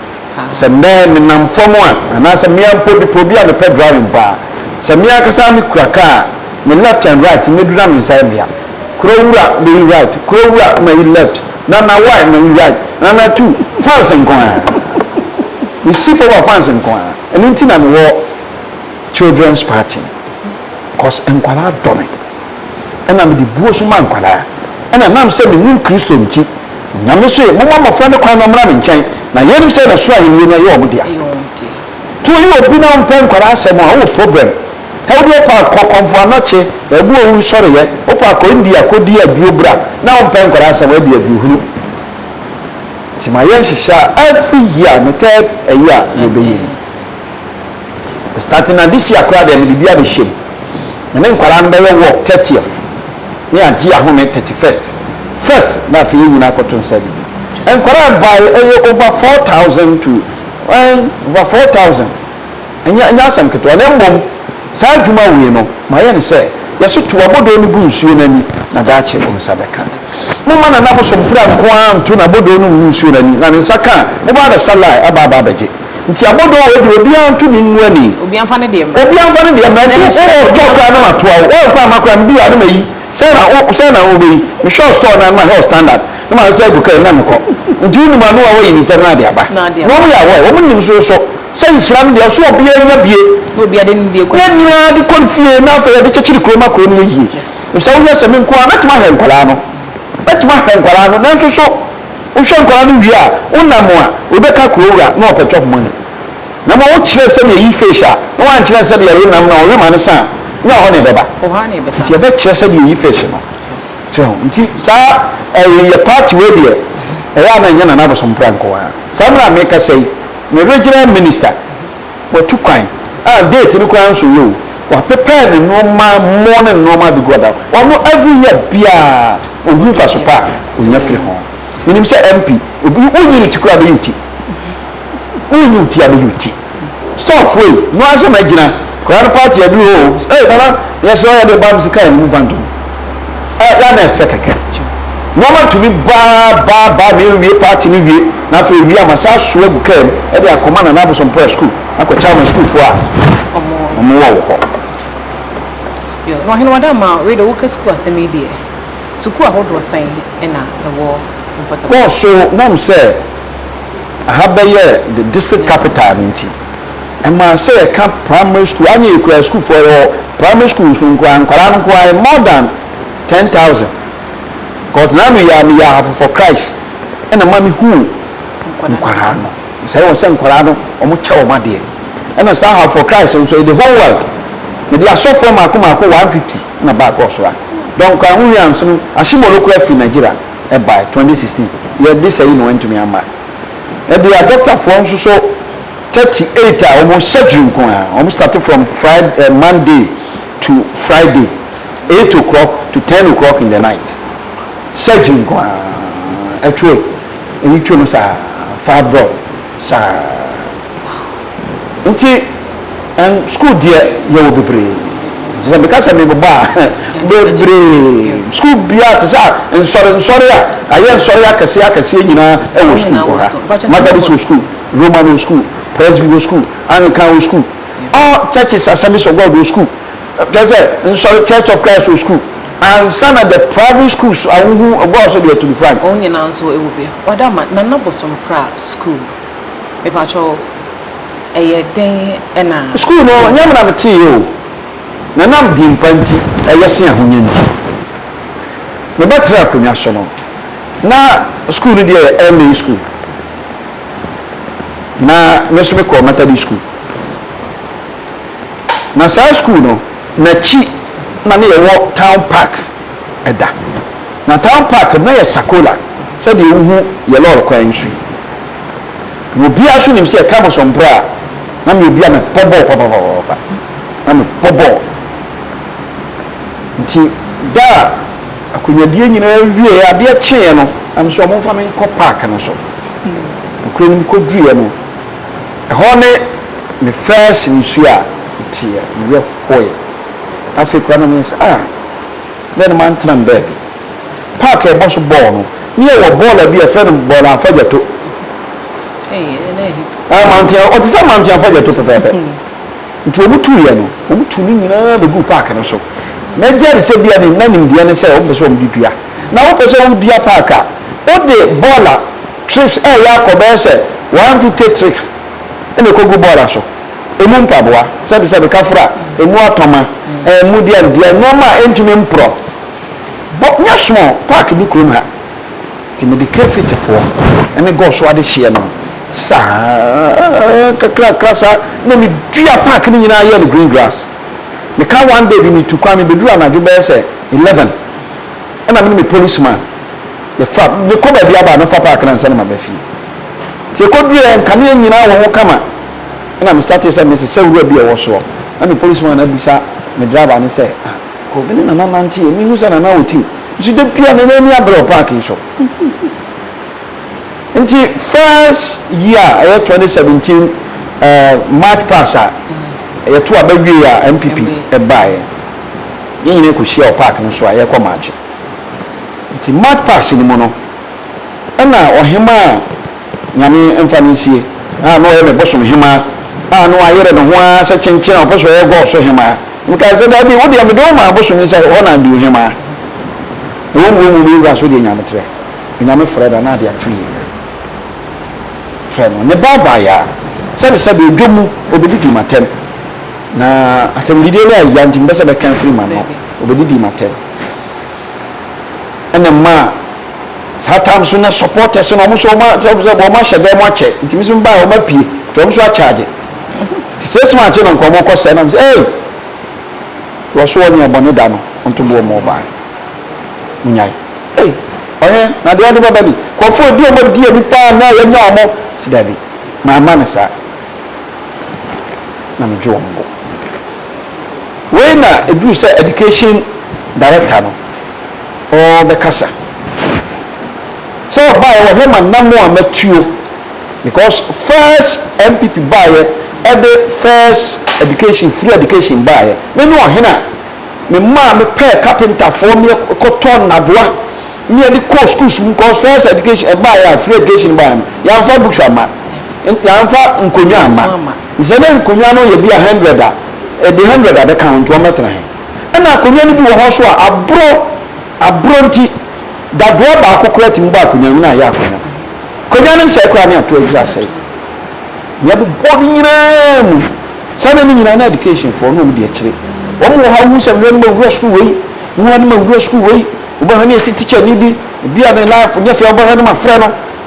Sɛ nnɛ menam fam a, anaasɛ me ara mpo mepɛ obi a mepɛ driving paa. Sɛ me ankasa mekura car a, me left and right mɛduru na me nsa yɛ me ya. Kuro wura mɛyi right, kuro wura mayi left, nana y mayi right, nana two, fans nko ara. Mesi fam a fans nko ara. Ɛno nti na mewɔ children's party no. Cause nkwadaa dɔ me. Ɛna mede buo nso ma nkwadaa. Ɛna nam sɛ menim Kristo nti, Nyame se, Momma mmɔfra no kwan na wɔmmra me nkyɛn, na yeinom sɛ na soro ahennie no ɛyɛ wɔn dea. To woyɛ obi na wompɛ nkwadaa asɛm a, wowɔ problem. Hɛ wodeɛ wopɛ a kɔ Kɔmfo Anɔkye, baabi a owu sɔreyɛ, wopɛ a kɔ India kɔdi aduro bra, na wompɛ nkwadaa asɛm a, ɛdeɛ aduohunu. Nti mayɛ nhyehyɛ a every year me third ayi a yɛbɛyɛ ni. Starting na this year koraa deɛ mede bi abɛhyɛ mu. Me ne nkwadaa no bɛyɛ walk 30th ne agye ahome 31st. First na afei yɛn nyinaa akɔto nsa adidi. Nkwadaa bae ɛyɛ over 4,000 to eh, over 4,000. Ɛnyɛ ɛnyɛ asɛm ketewa. Na mmom saa adwuma wei no mayɛ no sɛ yɛso to abodoo no gu nsuo no ani na daakye wo nsa bɛka. Momma Nana Bosompra nko ara nto n'abodoo no ngu nsuo no ani na ne nsa ka a, mobaa abɛsa line aba aba abɛgye. Nti abodoo wei deɛ obiara nto ne ngu ani. Obiara mfa ne deɛ mmra. Obiara mfa ne deɛ mmra. Nti wowɔ store koraa na matoa wo. Woamfa amma koraa medu hɔ a na mayi. Sɛn na wo sɛn na wobɛyi? Mehwɛ wo store no a na mahwɛ wo standard na masan agu kaa mu na mekɔ. Nti wonim ano a woayi ne ntɛm na ade aba. Na ade Na aba. wɔn yɛ aware, wɔn nim so so sɛ nhyira no deɛ ɔso obiara nya bie. Na obiara de ne deɛ kɔ Ne ne fie. nyinaa de kɔ ne fie na afei yɛde kyekyere kuro ma kuro no yɛ yie. Efisɛ woyɛ sɛ me nko ara mɛtumi ahwɛ nkwadaa no. Mɛtumi ahwɛ nkwadaa no nanso so Wohwɛ nkwadaa no wie a, wonam a, wobɛka kuro wura na ɔpɛ chop money. Na ma wokyerɛ sɛdeɛ yɛyi fish a, na woankyerɛ sɛdeɛ yɛwe nam na ɔwe ma no sa a, nyɛ ɔhɔ na ɛbɛba. Nti yɛbɛkyerɛ sɛdeɛ yɛyi fish no. So ho? Nti saa ɛyɛ yɛ party wei deɛ, ɛyɛ a na ɛnyɛ Nana Abosompra nko ara. Saa mmerɛ a merekasa yi, me regional minister, Watu kwan a date no koraa nso yɛ o. Wapepɛɛ ne nnoɔma mmoɔ ne nnoɔma abɛgu ɔda. Ɔno every year biara ɔhu mfaso pa a ɔnya firi ho. Menim sɛ MP obi wonyi ne ti koraa bɛyi wo ti. Wonyi wo ti a bɛyi wo ti. Store foɔ yi no ara sɛ magyina koraa no party aduru hɔ o. Ei nana yɛsrɛ wo yɛde ba me sika yɛ ne mu mfa ntom. Ɛ yɛ na ɛfɛ kɛkɛ. Nnoɔma tumi ba ba ba me wie party no wie na afei wie a masan asoa agu kaa mu de akɔma Nana Abosompra sukuu akɔkyɛ ama sukuufoɔ a wɔn wɔ wɔ hɔ. Yo, na Ɔhene Wadama wei deɛ woka sukuu asɛm yi deɛ, sukuu ahodoɔ sɛn na ɛwɔ mpɔtam? Kɔɔ so nam sɛ aha bɛyɛ the district capital no nti, ɛmaa sɛ yɛka primary school, anyɛ yɛ koraa sukuufoɔ yɛwɔ primary schools no nkoaa, nkwadaa no nkoaa yɛ more than 10,000. Cause na me yɛ meyɛ ahafo for Christ ɛna ma me huu nkwadaa no sɛ ɛwɔ sɛ nkwadaa no wɔn kyɛ wɔn adeɛ ɛna saa ahafo for Christ nso the whole world mede asɔfoɔ mako mako 150 na baa kɔɔ so a Duncan Williams no Ashimolo kura firi Nigeria ɛbae 2016 yɛde sɛ yi na wɔntumi amma ɛde adɔktafoɔ nso so 38 a wɔn surgery nko a wɔn start from Friday eh, Monday to Friday eight o'clock to ten o'clock in the night surgery nko ara ɛtwe eyi twe no saa fibroid saa nti ɛn school deɛ yɛwɔ bebree sɛ meka sɛ mebobɔ a bebree school biara te sɛ nsɔre nsɔre a ayɛ nsɔre akɛseɛ akɛseɛ nyinaa ɛwɔ school wɔ ha Methodist wɔ school Roman wɔ school Presby wɔ school Anglican wɔ school all churches Assemblies of God wɔ school Kyerɛ sɛ, nsɔre Church of Christ wɔ sukuu ansa na the private schools a wohu ɛbɔɔ so deɛ to be frank. Wɔn nyinaa nso wɔ bi. Ɔda ma Nana Bosompra school. Mepakyɛw ɛyɛ dɛn na. School no nyɛ me na me teeɛ o. Na nam din pa nti ɛyɛ sen ahonya nti. Me bɛ tra akonwa so no na school no deɛ yɛ MA school. Na me nso me kɔɔ Methodist school. Na saa sukuu no, n'akyi na ne yɛwɔ Town Park da. Na Town Park no, na yɛ Sakola, sɛdeɛ wohu yɛ lɔɔre kwan yi so yi. Na obiara nso nim sɛ yɛka Bosomprɛ a, na meyɛ obi a mebɔ bɔɔl papapapapa. Na mebɔ bɔɔl. Nti da a akonnwadie nyinaa wieeɛ, adeɛ kyeeɛ no, na me sɛ wɔmfa me nkɔ park no so. Nokorɛ no mekɔduruiɛ no, ɛhɔ ne me first nsuo a meteeɛ, nti me werɛ hoeɛ. Afei koraa na meyɛ sɛ ah, dɛn na mantena me baabi. Park a yɛbɔ so bɔɔl no, ne yɛwɔ bɔɔla bi a yɛfrɛ no bɔɔla afagyato. Ah, Mountain, ɔte sɛ Mountain Afagyato pɛpɛɛpɛ. Nti wɔn tuiɛ no, wɔn tu ne nyinaa bɛguu park no so. Mɛgye adi sɛ bia ne na nimdeɛ ne sɛ wɔn pɛ sɛ wɔn de dua. Na wopɛ sɛ wodua park a, wode bɔɔla trips ɛyɛ akɔ bɛyɛ sɛ 150 trips ɛna ɛkɔgu bɔɔla so. Emu mpaboa, sɛbesɛbe kafra, emu atɔma, emu deɛ deɛ nneɛma a ɛntumi mporɔ. Bɔ nyɛ small park ni kurom ha. Nti mede Kefitfoɔ ne Gog so adehyeɛ no saa kakrakra saa na medua park no nyinaa yɛɛ no green grass. Meka one day bi metu kwan mebɛduru anadwo bɛyɛ sɛ 11 ɛna me ne me policeman yɛfa mekɔ baabi aba a mɛfa park no ansa na maba fie. Nti yɛkɔduruiɛ nkanea nyinaa wɔ ho kama ɛna me startee sɛ mesesa wura bi a ɛwɔ soɔ na me policeman no abisa me driver no sɛ ah kɔ me ne Nana nanteɛ mehu sɛ Nana wɔ team Nso da biara na n'ani abere wɔ park yi so. Nti first year a ɛyɛ 2017 eh, March pass a yɛto aba wie a NPP ɛbaeɛ. Yɛn nyinaa kɔhyia wɔ park no so a yɛrekɔ march. Nti March pass no mu no, ɛna ɔhema a Nyame mfa no nsie a na ɔyɛ me bosom hemaa a na wayere ne ho ara sɛ kyenkyen a ɔpɛ sɛ ɔyɛ gɔɔ so hemaa. Mekae sɛ, Dabi, wo deɛ mede wo maa bosom yi sɛ hɔ na di wo hemaa. Na wo mmom me wura so deɛ nyametrɛ. Onyame frɛ no a na ade ato yie. Frɛ no. Ne ba baeɛ a, sɛbesɛbe odwo mu ɔbɛdidii m'atɛm. Na atɛmdidie no ayɛ ya nti mepɛ sɛ mɛka afiri m'ano. Ɔbɛdidii m'atɛm. Ɛna ɛmaa Saa time so na supporters no wɔn nso wɔn sɛ sɛ wɔn ahyɛ dan mu akyɛ nti mi nso mi baa wɔn apue nti wɔn nso akyagye nti sɛ esum akye no nka wɔn kɔ sɛ nam sɛ ee wɔso wɔn yɛ bɔne da no nto bo wɔn ɔbaa munyae ee ɔyɛ na deɛ ɔde bɛba ni kɔfo edi wɔn adi ani paa na yɛnya wɔn si dabi maa ma ne saa na me dwe wɔn bo wei na eduru sɛ education director no. Ɔɔbɛkasa. Sɛ ɔbaeɛ wɔhwɛ m'anamo a matuo because first NPP baeɛ ɛde first education free education baeɛ me ne ɔhene a me maa me pɛɛ carpenterfoɔ me kɔtɔ nnadoa me yɛde kɔɔ schools mu because first education ɛbaeɛ a free education baeɛ no yɛamfa books amma yɛamfa nkonnwa amma sɛ ne nkonnwa no yɛ bi a hundred a ɛde hundred abɛka ho nti wɔmmɛtena he. Ɛna akonnwa no bi wɔ hɔ nso a aborɔ aborɔ nti dadoa baako koraa tumi bɔ akonnwa no mu na ayɛ akonnwa. Akonnwa no nsɛe koraa ne ato agu asɛe. Nea ɛbobɔ no nyinaa mu. Saa na ne nyinaa na education foɔ na wɔn di akyire. Wɔn wɔ hɔ a wohu sɛ mehwɛ no ma wura sukuu wei, mehwɛ no ma wura sukuu wei. Wobɛhwɛ no yɛsi teacher ni bi, ebi a ne life nyɛ fɛ wobɛhwɛ no ma frɛ no,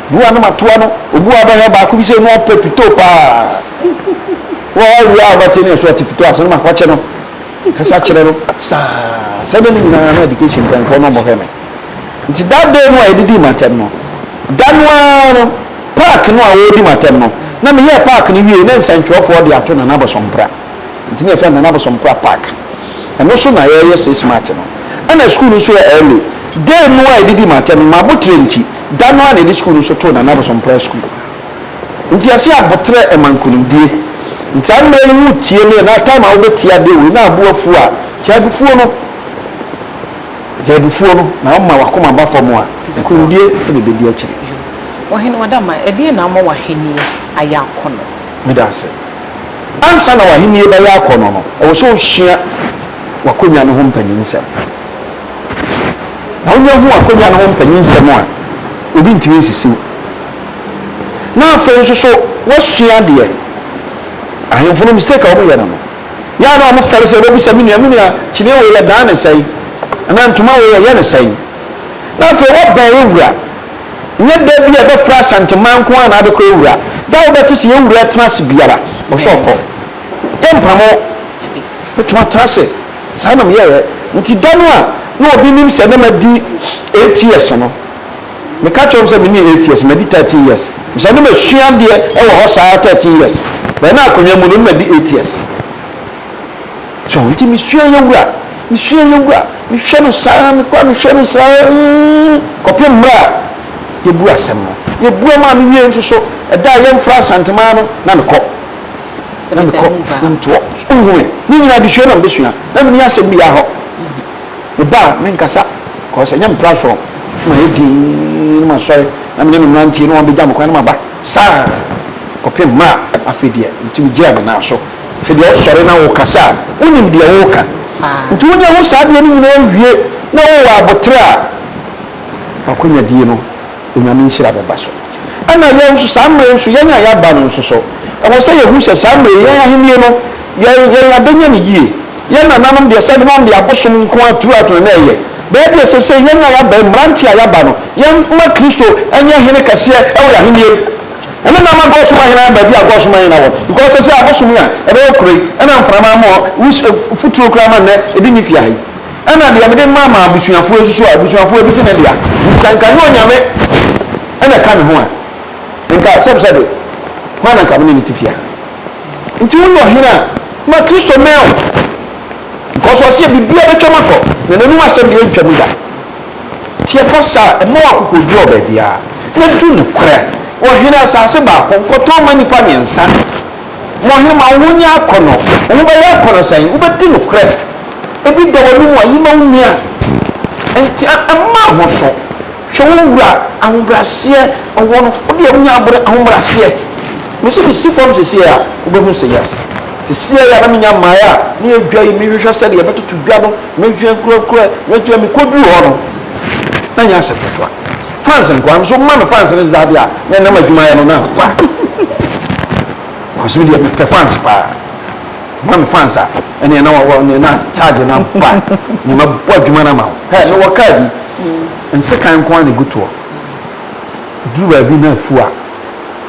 bi a no ma toa no, obi wɔ abɛhwɛ baako bi sɛ no ɔpɛ pito paa. Wɔn awia a wɔbɛte ne ɛso ɔte pito ase no ma kɔkye no. Kasa kyerɛ no saa sɛ ne ne nyinaa na education mpanyinfoɔ no ɔmɔhwɛ me nti that day no a yɛdidi m'atɛm no da no ara no park no a wɔredi m'atɛm no na meyɛɛ park no wie na nsɛntwerɛfoɔ de ato Nana Abosompra nti ne yɛfrɛ no Nana Abosompra park ɛno so na yɛyɛ 6 March no ɛna school no nso yɛ early day no a yɛdidi m'atɛm no m'abotrɛ nti da no ara na yɛde school no nso too Nana Abosompra school. Nti yɛse aboterɛ ɛma nkunimdie. Nti saa mmerɛ yi wo tie me na time a wo bɛ tie adeɛ wei na abo afu a, gyae abufuo no. Gyae abufuo no na wo ma wakoma ba fam a, nkunimdie na ɛbɛdi akyire. Ɔhene Wadama, ɛdeɛn na ama w'ahennie ayɛ akɔnnɔ? Meda ase. Ansa na w'ahennie bɛyɛ akɔnnɔ no, ɛwɔ sɛ wosua w'akonnwa no ho mpanin-nsɛm. Na wonya hu w'akonnwa no ho mpanin-nsɛm a, obi ntumi nsisi wo. Na afei nso so wasua adeɛ. Ahemfo no mistake a wɔyɛ no no, yɛ a na wɔfɛre sɛ wɔbɛbisa me nua, me nua kyiniiɛ wei yɛdan ne sɛn? Anaa ntoma wei yɛyɛ ne sɛn? Na afei woabɛn yɛ wura. Nyɛ da bi a ɛbɛfrɛ Asanteman nko ara na abɛkɔ yɛ wura. Da a wobɛte sɛ yɛ wura tena ase biara, ɔsɛ ɔkɔ. Yɛmpam wo. Bɛtumi atena ase. Saa na meyɛeɛ. Nti da no a na obi nim sɛ na madi 8 years no, Meka kyerɛ wɔn sɛ menni eight years, madi thirteen years. Efisɛ na masua adeɛ wɔ hɔ saa thirteen years. Bɛn na akonnwa mu no, na madi eight years. So nti mesua yɛ wura, mesua yɛ wura, mehwɛ no saa, mekɔ a mehwɛ no saa, kɔpem mmerɛ a. Yɛbu asɛm no. Yɛbua maa me wiei nso so, ɛda a yɛmfra Asanteman no, na mekɔ. Na mekɔ, na metoɔ. Wohu me? Ne nyinaa adesua na mebɛsua. Na menni asɛm biara hɔ. Meba a, menkasa, cause ɛnyɛ me platform. Na mayɛ dinn, na masɔre, na me ne me mmeranteɛ na wɔabɛgya me kwan na maba. Saa kɔpem mmerɛ a afei deɛ metumi gyina me nan so. Afei deɛ wosɔre na wokasa a, wonim deɛ woreka. Nti wonya hu saa adeɛ no nyinaa wie na wowɔ aboterɛ a, w'akwannyadie no, Onyame nhyira bɛba so. Ɛna yɛn nso, saa mmerɛ yi nso, yɛn a yɛaba no nso so, ɛwɔ sɛ yɛhu sɛ saa mmerɛ yi, yɛn ahennie no, yɛn, yɛn abɛnya no yie. Yɛn nananom deɛ, sɛdeɛ na wɔn de abosom nko ara throughout na na ɛyɛ. Bɛyɛ deɛ seesei yɛn a yɛaba yi, mmeranteɛ a yɛaba no, yɛmma Kristo nyɛ hene kɛseɛ wɔ yɛn ahennie mu. Ɛno na ama Gɔsom ahene ayɛ baabi a Gɔsom ahene wɔ. Because seesei abosom yi a ɛbɛwɔ kuro yi, ɛna mframa ama hɔ, wus, futuro koraa ma nnɛ, ebi nni fie ha yi. Ɛna deɛ mede maa maa abusuafoɔ yi nso so a, abusuafoɔ ebi se ne dea. Nti sɛ nka nyɛ Onyame na ɛka me ho a, nka sɛbsɛbe hwan na nka me ne no te fie ha? Nti woyɛ ɔhene a, ma Kristo mmɛn wo. Because ɔse biribiara bɛtwam akɔ, na n'anom asɛm deɛ ɛntwam da. Nti ɛba saa a, ɛma wo akokoɔduro wɔ baabiara. Na du nokorɛ, ɔhene asase baako, nkɔtɔn mma nnipa mmiɛnsa. Ma ɔhene ma wo ho nyɛ akɔnnɔ. Wo ho bɛyɛ akɔnnɔ sɛn? Wobɛdi nokorɛ. Ebi da w'anom a, yi ma wo nua. Enti mma ho so. Hwɛ wo wura ahobrɛaseɛ ɔwɔ no, wo deɛ wonya abere ahobrɛaseɛ. Mese mesi fam sesie a, wobɛhu sɛ yes. Sesie a na menya mmaeɛ a, ne yɛ dwa yi, mehwehwɛ sɛdeɛ yɛbɛtoto dwa no, mehwɛ kurakura, mehwɛ, mekɔduru hɔ no, na nyɛ asɛm ketewa. Fans nkoa, nso woma me fans no deda adeɛ a, na ɛnam adwumayɛ no na wa. Because me deɛ mepɛ fans paa. Ma me fans a, ɛneɛ na wɔ ne na charge na ba. Ne ma bɔ adwuma no ama wo. Hɛ, mewɔ kaa bi. Nsekan nko ara na egu toɔ. Duru baabi na afu a,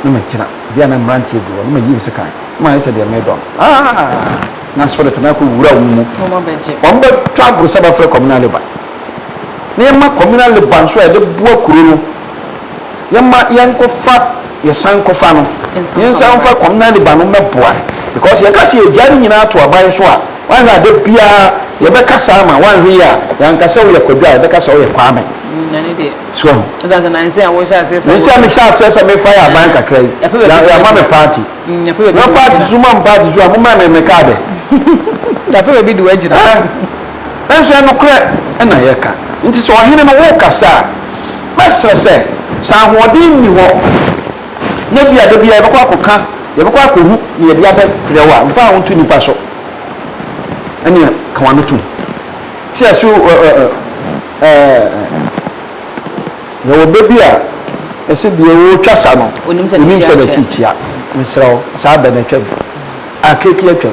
na magyina. Bi a na mmeranteɛ gu hɔ, na mayi nsekan. Na mayɛ sɛ deɛ meredɔ no. Ah! Na spirit no akɔwura wɔn mu. Wɔn bɛtɔ agoro sɛ bɛfrɛ communal labour. Na yɛma communal labour nso a yɛde boa kuro no. Yɛma yɛnkɔfa, yɛsan kɔfa no. Yɛnsan mfa communal labour no mmɛboa. Because yɛka sɛ yɛgyae ne nyinaa to aban so a, woanhwɛ a da biara yɛbɛka saa ma woanhwɛ yie a, yɛanka sɛ woyɛ Kwadwo a, yɛbɛka sɛ woyɛ Kwame. So wahu? Nansa a mehyɛ aseɛ sɛ mefa yɛ aban kakra yi, yɛama me party. Na party so ma me party so a, momma me me card ɛ. Yɛapɛ baabi de wo agyina. Nanso ɛnokorɛ na yɛka. Nti sɛ ɔhene no wokasa a, mɛsrɛ sɛ, sɛ ahoɔden nni hɔ na ebia da biara yɛbɛkɔ akɔka, yɛbɛkɔ akɔhu na yɛde abɛfrɛ wo a, mfa wo ho nto nnipa so. Ɛnneɛ ka w'ano tom. Sɛ yɛse ɛ ɛ ɛ yɛwɔ bɛ bi a ɛse deɛ ɔretwa sa no, Onim sɛ n'akyi onim sɛ akyea. n'akyi kyea. Mesrɛ wo, saa bɛ no atwam. Akeeki atwam.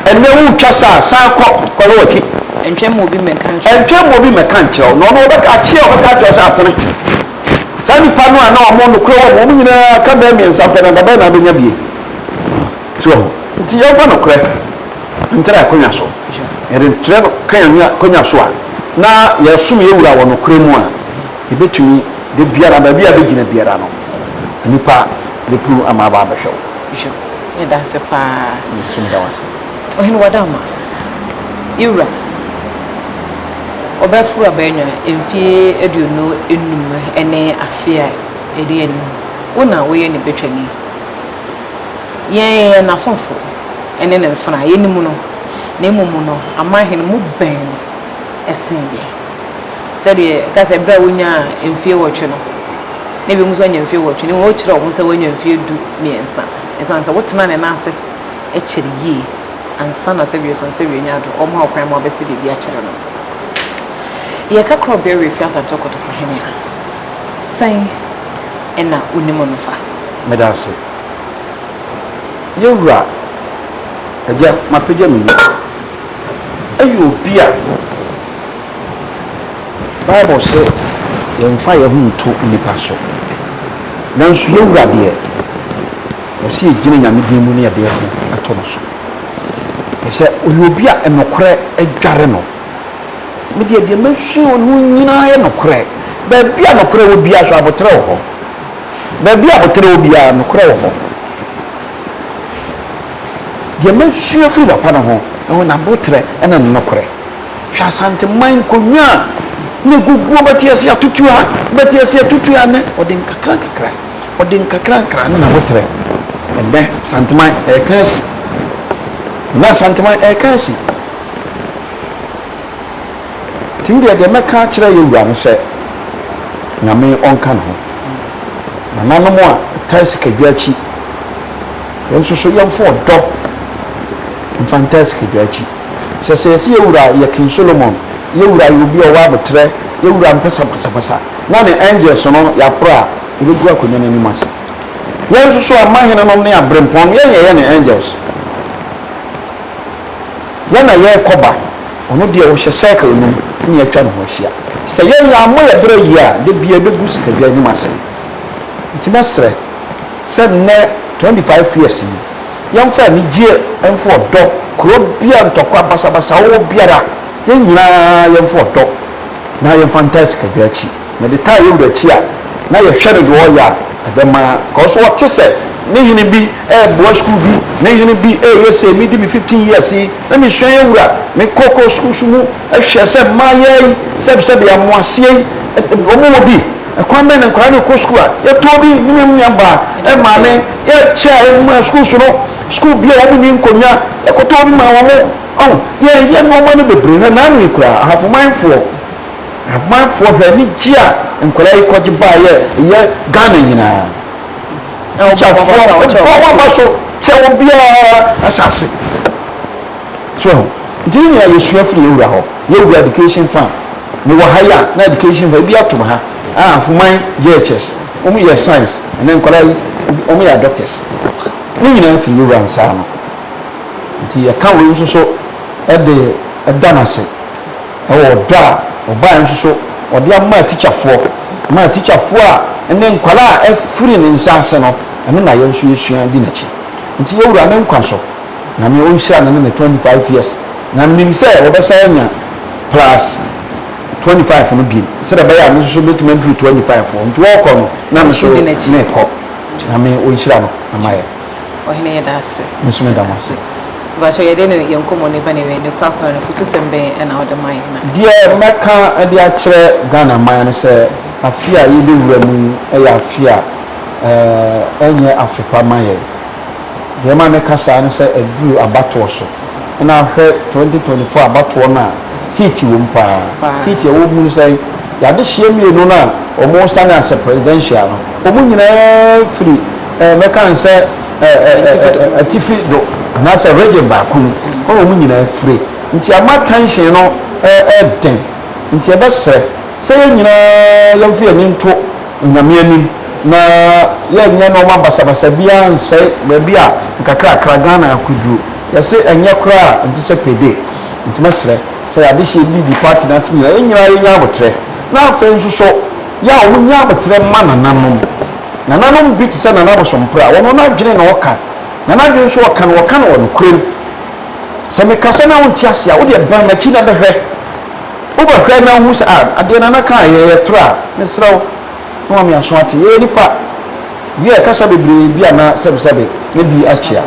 Ɛnnɛ woretwa sa a, san kɔ kɔhwɛ w'akyi. Ɛntwɛn ma obi mmɛka nkyerɛ wo. Ɛntwɛn ma obi mmɛka nkyerɛ wo, na ɔno ɔbɛka, akyea a ɔbɛka akyerɛ wo sɛ atene. Saa nnipa no a na wɔn nokorɛ wɔ mu, wɔn nyinaa ka bɛyɛ mmiɛnsa pɛ, na dabɛn na abɛnya bie? So wahu? Nti yɛmfa nokorɛ ntra akonnwa so. Yɛde tra akonnwa so a, na yɛsom yɛn Wura wɔ nokorɛ mu a, yɛbɛtumi da biara, baabi a bɛgyina biara no, nnipa bɛpunu ama aba abɛhwɛ wo. Yɛda ase paa. Me nso meda wo ase. Ɔhene Wadama, Yewura, ɔbɛforo abannwa mfeɛ 25 ne afe a ɛdi anim. Wo na woyɛ ne batwani. Yɛn yɛyɛ n'asomfo ne ne mfenaa, yɛnim no, na mmom no, aman hene mo bɛn no sen yɛn. Sɛdeɛ ɛka sɛ berɛ a wonyaa mfeɛ nwɔtwe no, na ebinom nso anya mfeɛ nwɔtwe, na mmom wokyerɛ wɔn sɛ woanya mfeɛ 13. Esiane sɛ wotena ne nan ase kyɛre yie ansa na sɛdeɛ so sɛdeɛ nya do ɔma wo kwan ma wabɛsi biribi akyerɛ no. Yɛka Korɔbea Werɛfie Asante Kotoko Hene a, sɛn na wonim no fa? Meda ase. Yɛn Wura, Agya, mapagya me mu. Ɛyɛ obi a Bible se yɛmfa yɛn ho nto nnipa so. Nanso yɛn Wura deɛ, ɔse yɛgyina Nyame din mu na yɛde yɛn ho to no so. Efisɛ ɔyɛ obi a nokorɛ dware no. Me deɛ, deɛ masua wɔ ne ho nyinaa yɛ nokorɛ. Baabi a nokorɛ wɔ biara nso, aboterɛ wɔ hɔ. Baabi a aboterɛ wɔ biara, nokorɛ wɔ hɔ. Deɛ masua firi papa no ho, ɛwɔ n'aboterɛ ne ne nokorɛ. Hwɛ Asanteman nkonnwa a Na ɛgugu, wobɛte aseɛ atutu ha, wobɛte aseɛ atutu ha, nnɛ ɔde nkakra nkakra, ɔde nkakra nkakra ne n'aboterɛ. Ɛnnɛ Asanteman ɛreka asi. Ɛnnɛ Asanteman ɛreka asi. Nti me deɛ deɛ mɛka akyerɛ yɛ wura no sɛ Nyame ɔnka ne ho. Nananom a ɛtaa sikadwa akyi, yɛn nso so yɛmfa ɔdɔ mfa ntaa sikadwa akyi. Sɛ sɛ yɛse yɛ wura yɛ King Solomon, yɛ wura yɛ obi a ɔwɔ aboterɛ, yɛ wura mpɛ basabasa, na ne angels no yɛaporo a, yɛbɛgu akonnwa no anim ase. Yɛn nso so amahene nom ne aberempɔn no, yɛn na yɛyɛ ne angels. Yɛn na yɛrekɔ ba, ɔno deɛ ɔhyɛ circle no mu na yɛatwa ne ho ahyia. Sɛ yɛn yɛammɔ yɛn bra yie a, da biara yɛbɛgu sikadwa anim ase. Nti mɛsrɛ sɛ nnɛ 25 years yi, yɛmfa anigyeɛ mfa ɔdɔ, kuro biara ntɔkwa basabasa wɔ biara, yɛn nyinaa yɛmfa ɔdɔ na yɛmfa ntaa sikadwa akyi. Mede taa yɛn wura akyi a, na yɛhwɛ no deɛ ɔyɛ a, ɛbɛma cause ɔte sɛ ne hene bi reboa sukuu bi, ne hene bi reyɛ sei, medi me 15 years yi, na mesua yɛn wura, mekɔ kɔ sukuu so mu hwɛ sɛ mmayewa yi, sɛbesɛbe amoaseɛ yi, wɔn wɔ bi, ɛkwan bɛn na nkwadaa no rekɔ sukuu a, yɛtɔɔ bi, ne me nuabaa, maame, yɛkyɛ a yɛma sukuu so no, sukuu bi a wɔn nni nkonnwa, yɛkɔtɔɔ bi maa wɔn, ɔho, yɛyɛ nneɛma no bebree, hwɛ n'ano yi koraa, Ahafomanfoɔ. Amanfoɔ hwɛ anigye a nkwadaa yi kɔgye baeɛ ɛyɛ Ghana nyinaa. Tikyafoɔ bɔ wɔn aba so kyɛ obiara asase. So nti ne nyinaa yɛsua firi yɛwura hɔ. Yɛwura education fund. Mewɔ ha yi a na education fund ebi atom ha. Ah, Afuman JHS wɔn yɛ science ɛnɛ nkwadaa yi wɔn yɛ doctors. Ne nyinaa firi yɛwura nsa ano. Nti yɛka wei nso so de da no ase. Ɛwɔ ɔdɔ a ɔbaeɛ nso so ɔde ama atikyafoɔ, ama atikyafoɔ a ne nkwadaa a afiri ne nsa ase no, ɛno na yɛn nso yɛsua di n'akyi. Nti yɛn Wura ne nkwa so, Nyame ɔnhyira no ne ne 25 years, na menim sɛ wɔbɛsan anya plus 25 no bio, sɛdeɛ ɛbɛyɛ a me nso so mɛtumi aduru 25 hɔ, nti ɔrekɔ no na me nso merekɔ. Nyame ɔnhyira no ama yɛn. Ɔhene yɛda ase. Me nso meda mo ase. Mpakyɛw yɛde no yɛn nkɔmmɔ no ba n'awiei ne korakora no afutusɛm bɛn na wode ma yɛn na. Deɛ mɛka de akyerɛ Ghana man no sɛ afe a yɛbɛwura mu yi yɛ afe a ɛnyɛ afe pa ma yɛn. Deɛ ɛma meka saa ne sɛ aduru abatoɔ so. Ɛna hwɛ 2024 abatoɔ no a heat wɔ mu paa. Heat a ɛwɔ mu ne sɛn? Yɛn adehyeɛ mmienu no a wɔresane asɛ presidential no, wɔn nyinaa firi mɛka no sɛ atifi do anaasɛ region baako mu hɔ na wɔn nyinaa firi nti ama tension no ɛɛden nti yɛbɛsrɛ sɛ yɛn nyinaa yɛmfa yɛn ani nto Onyame anim na yɛnyɛ nnoɔma basabasa biara nsɛe baabi a nkakrakra Ghana akoduru yɛse ɛnyɛ koraa a nte sɛ payday nti mɛsrɛ sɛ yɛadehyeɛ didi party no ase nyinaa yɛn nyinaa yɛnya aboterɛ na afei nso so yɛ a wɔnya aboterɛ ma nananom Nananom bi te sɛ Nana Abosompra, ɔno n'adwene na ɔka, na n'adwene nso ɔka no, ɔka no wɔ nokorɛm. Sɛ mekasa na wonte aseɛ a, wo deɛ bɛn m'akyi na bɛhwɛ. Wobɛhwɛ na wohu sɛ, ah, adeɛ Nana kaa yɛ, ɛyɛ torɔ a, mesrɛ wo, na wame aso ate. Yɛyɛ nnipa, bi a yɛkasa bebree bi a na sɛbesɛbe na bi akyea.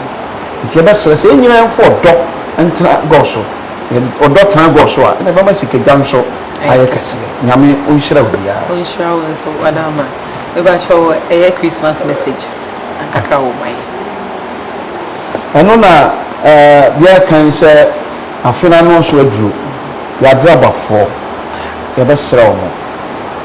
Nti yɛbɛsrɛ sɛ yɛn nyinaa yɛmfa ɔdɔ ntena God so. Yɛde ɔdɔ tena God so a, ɛna ɛbɛma sikadwa nso ayɛ kɛseɛ. Nyame ɔnhyira obiara. Ɔnhyira wo nso, Wadama. Mepakyɛw ɛyɛ Christmas message kakra wɔ ma yɛn. Ɛno na yɛreka yi sɛ afe no ano nso aduru, yɛadrabafoɔ yɛbɛsrɛ wɔn.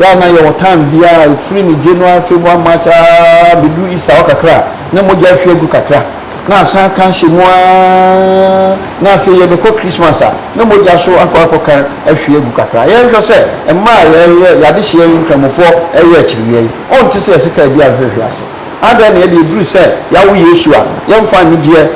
Yɛ a na yɛwɔ time biara ɛfiri ne January, February, March ara bɛduru Easter hɔ kakra a na mogya ahwie agu kakra. na asan aka ahyɛ mu ara na afei yɛbɛkɔ Christmas a na mogya so akɔ akɔka ahwie agu kakra. Yɛnhwɛ sɛ mmerɛ a yɛyɛ yɛadehyeɛ yi Nkramofoɔ reyɛ akyiriwia yi, ɔnte sɛ yɛse kaa bi ahwehwɛ ase. Adɛn na yɛde ɛduru sɛ yɛawo Yesu a yɛmfa anigyeɛ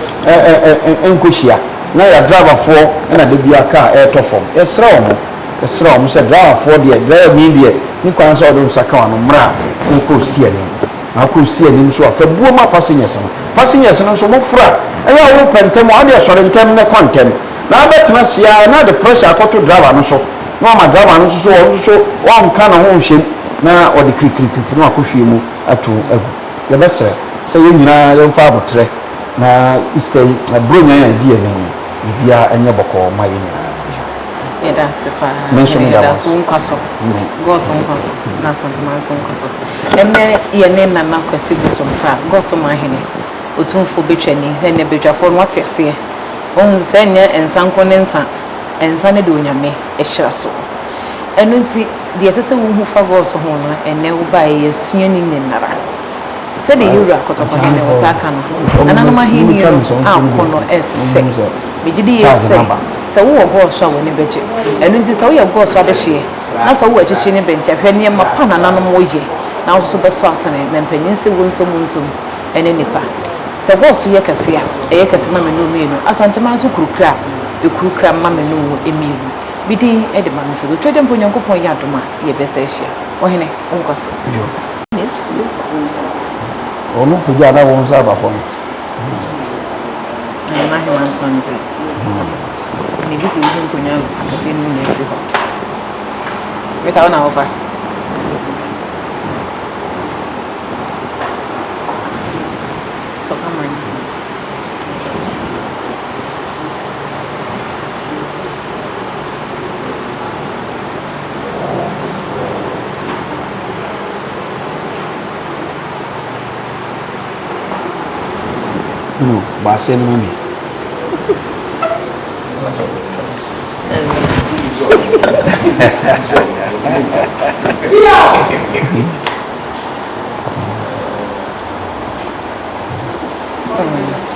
nkɔhyia na yɛadrabafoɔ na da biara kaa ɛretɔ fam. Yɛsrɛ wɔn, yɛsrɛ wɔn sɛ drabafoɔ deɛ, drabani deɛ, nni kwan sɛ ɔde wo nsa ka w'ano mmerɛ a worekɔ si anim. Na akɔ si anim nso a, fa buo ma passengers no. Passengers no nso, moforo a, ɛyɛ a wopɛ ntɛm a, wodeɛ sɔre ntɛm na kɔ ntɛm. Na abɛtena ase ara na de pressure akɔto driver no so, na wama driver no nso so, ɔno nso so ɔnka ne ho nhyɛ mu, na ɔde kirikirikiri na wakɔhwie mu ato agu. Yɛbɛsrɛ sɛ yɛn nyinaa yɛmfa aboterɛ na Easter yi, Buronya yi a ɛdi yɛn anim yi, biribiara nyɛ bɔkɔɔ mma yɛn nyinaa. Yɛda ase paa. Me nso Hene, meda yɛda mo ase. ase. Wo nkwa so. Amen. Goso nkwa so. Na Asanteman nso nkwa so. Ɛnnɛ yɛne Nana Kwasi Bosompra, Goso Manhene, Otumfoɔ Betwani, ɛnnɛ badwafoɔ no wate aseɛ. Wahu sɛ ɛnyɛ nsa nko ne nsa, nsa no de Onyame ahyira so. Ɛno nti, deɛ ɛsɛ sɛ wohu fa Goso ho no, ɛnnɛ wobaeɛ yɛasua ne nyinara. Sɛdeɛ yɛn wura Kɔtɔkɔhene ɔtaa ka no, nananom ahennie no akɔnnɔ fɛ. Megye di yie sɛ, sɛ wowɔ Gɔɔso a w'ani bɛgye. Ɛno nti sɛ woyɛ Gɔɔso adehyeɛ na sɛ wowɔ akyikyi ne bɛnkyɛ, hwɛ nneɛma pa nananom yɛ na wo nso bɛsɔ asene. Na mpanin se wo nso mu nso ne nnipa. Sɛ Gɔɔso yɛ kɛse a, ɛyɛ kɛse ma me ne wo mmienu. Asanteman nso kurukura a, ɛkurukura ma me ne wo mmienu. Me din de Maame Favour. Twedeɛ mpo Onyankopɔn yɛ adom a, yɛbɛsan ahyia. Ɔhene, wo nkɔ so. Wɔn pagya na wɔn nsa aba fam. Ɛyɛ n'ahema nsa nti. Na ebi sɛ eyi nkonnwa akɛseɛ no nyinaa firi hɔ. Rita, wo na wofa. Sɔ camera no. No, bɔ aseɛ no ma me. Mm.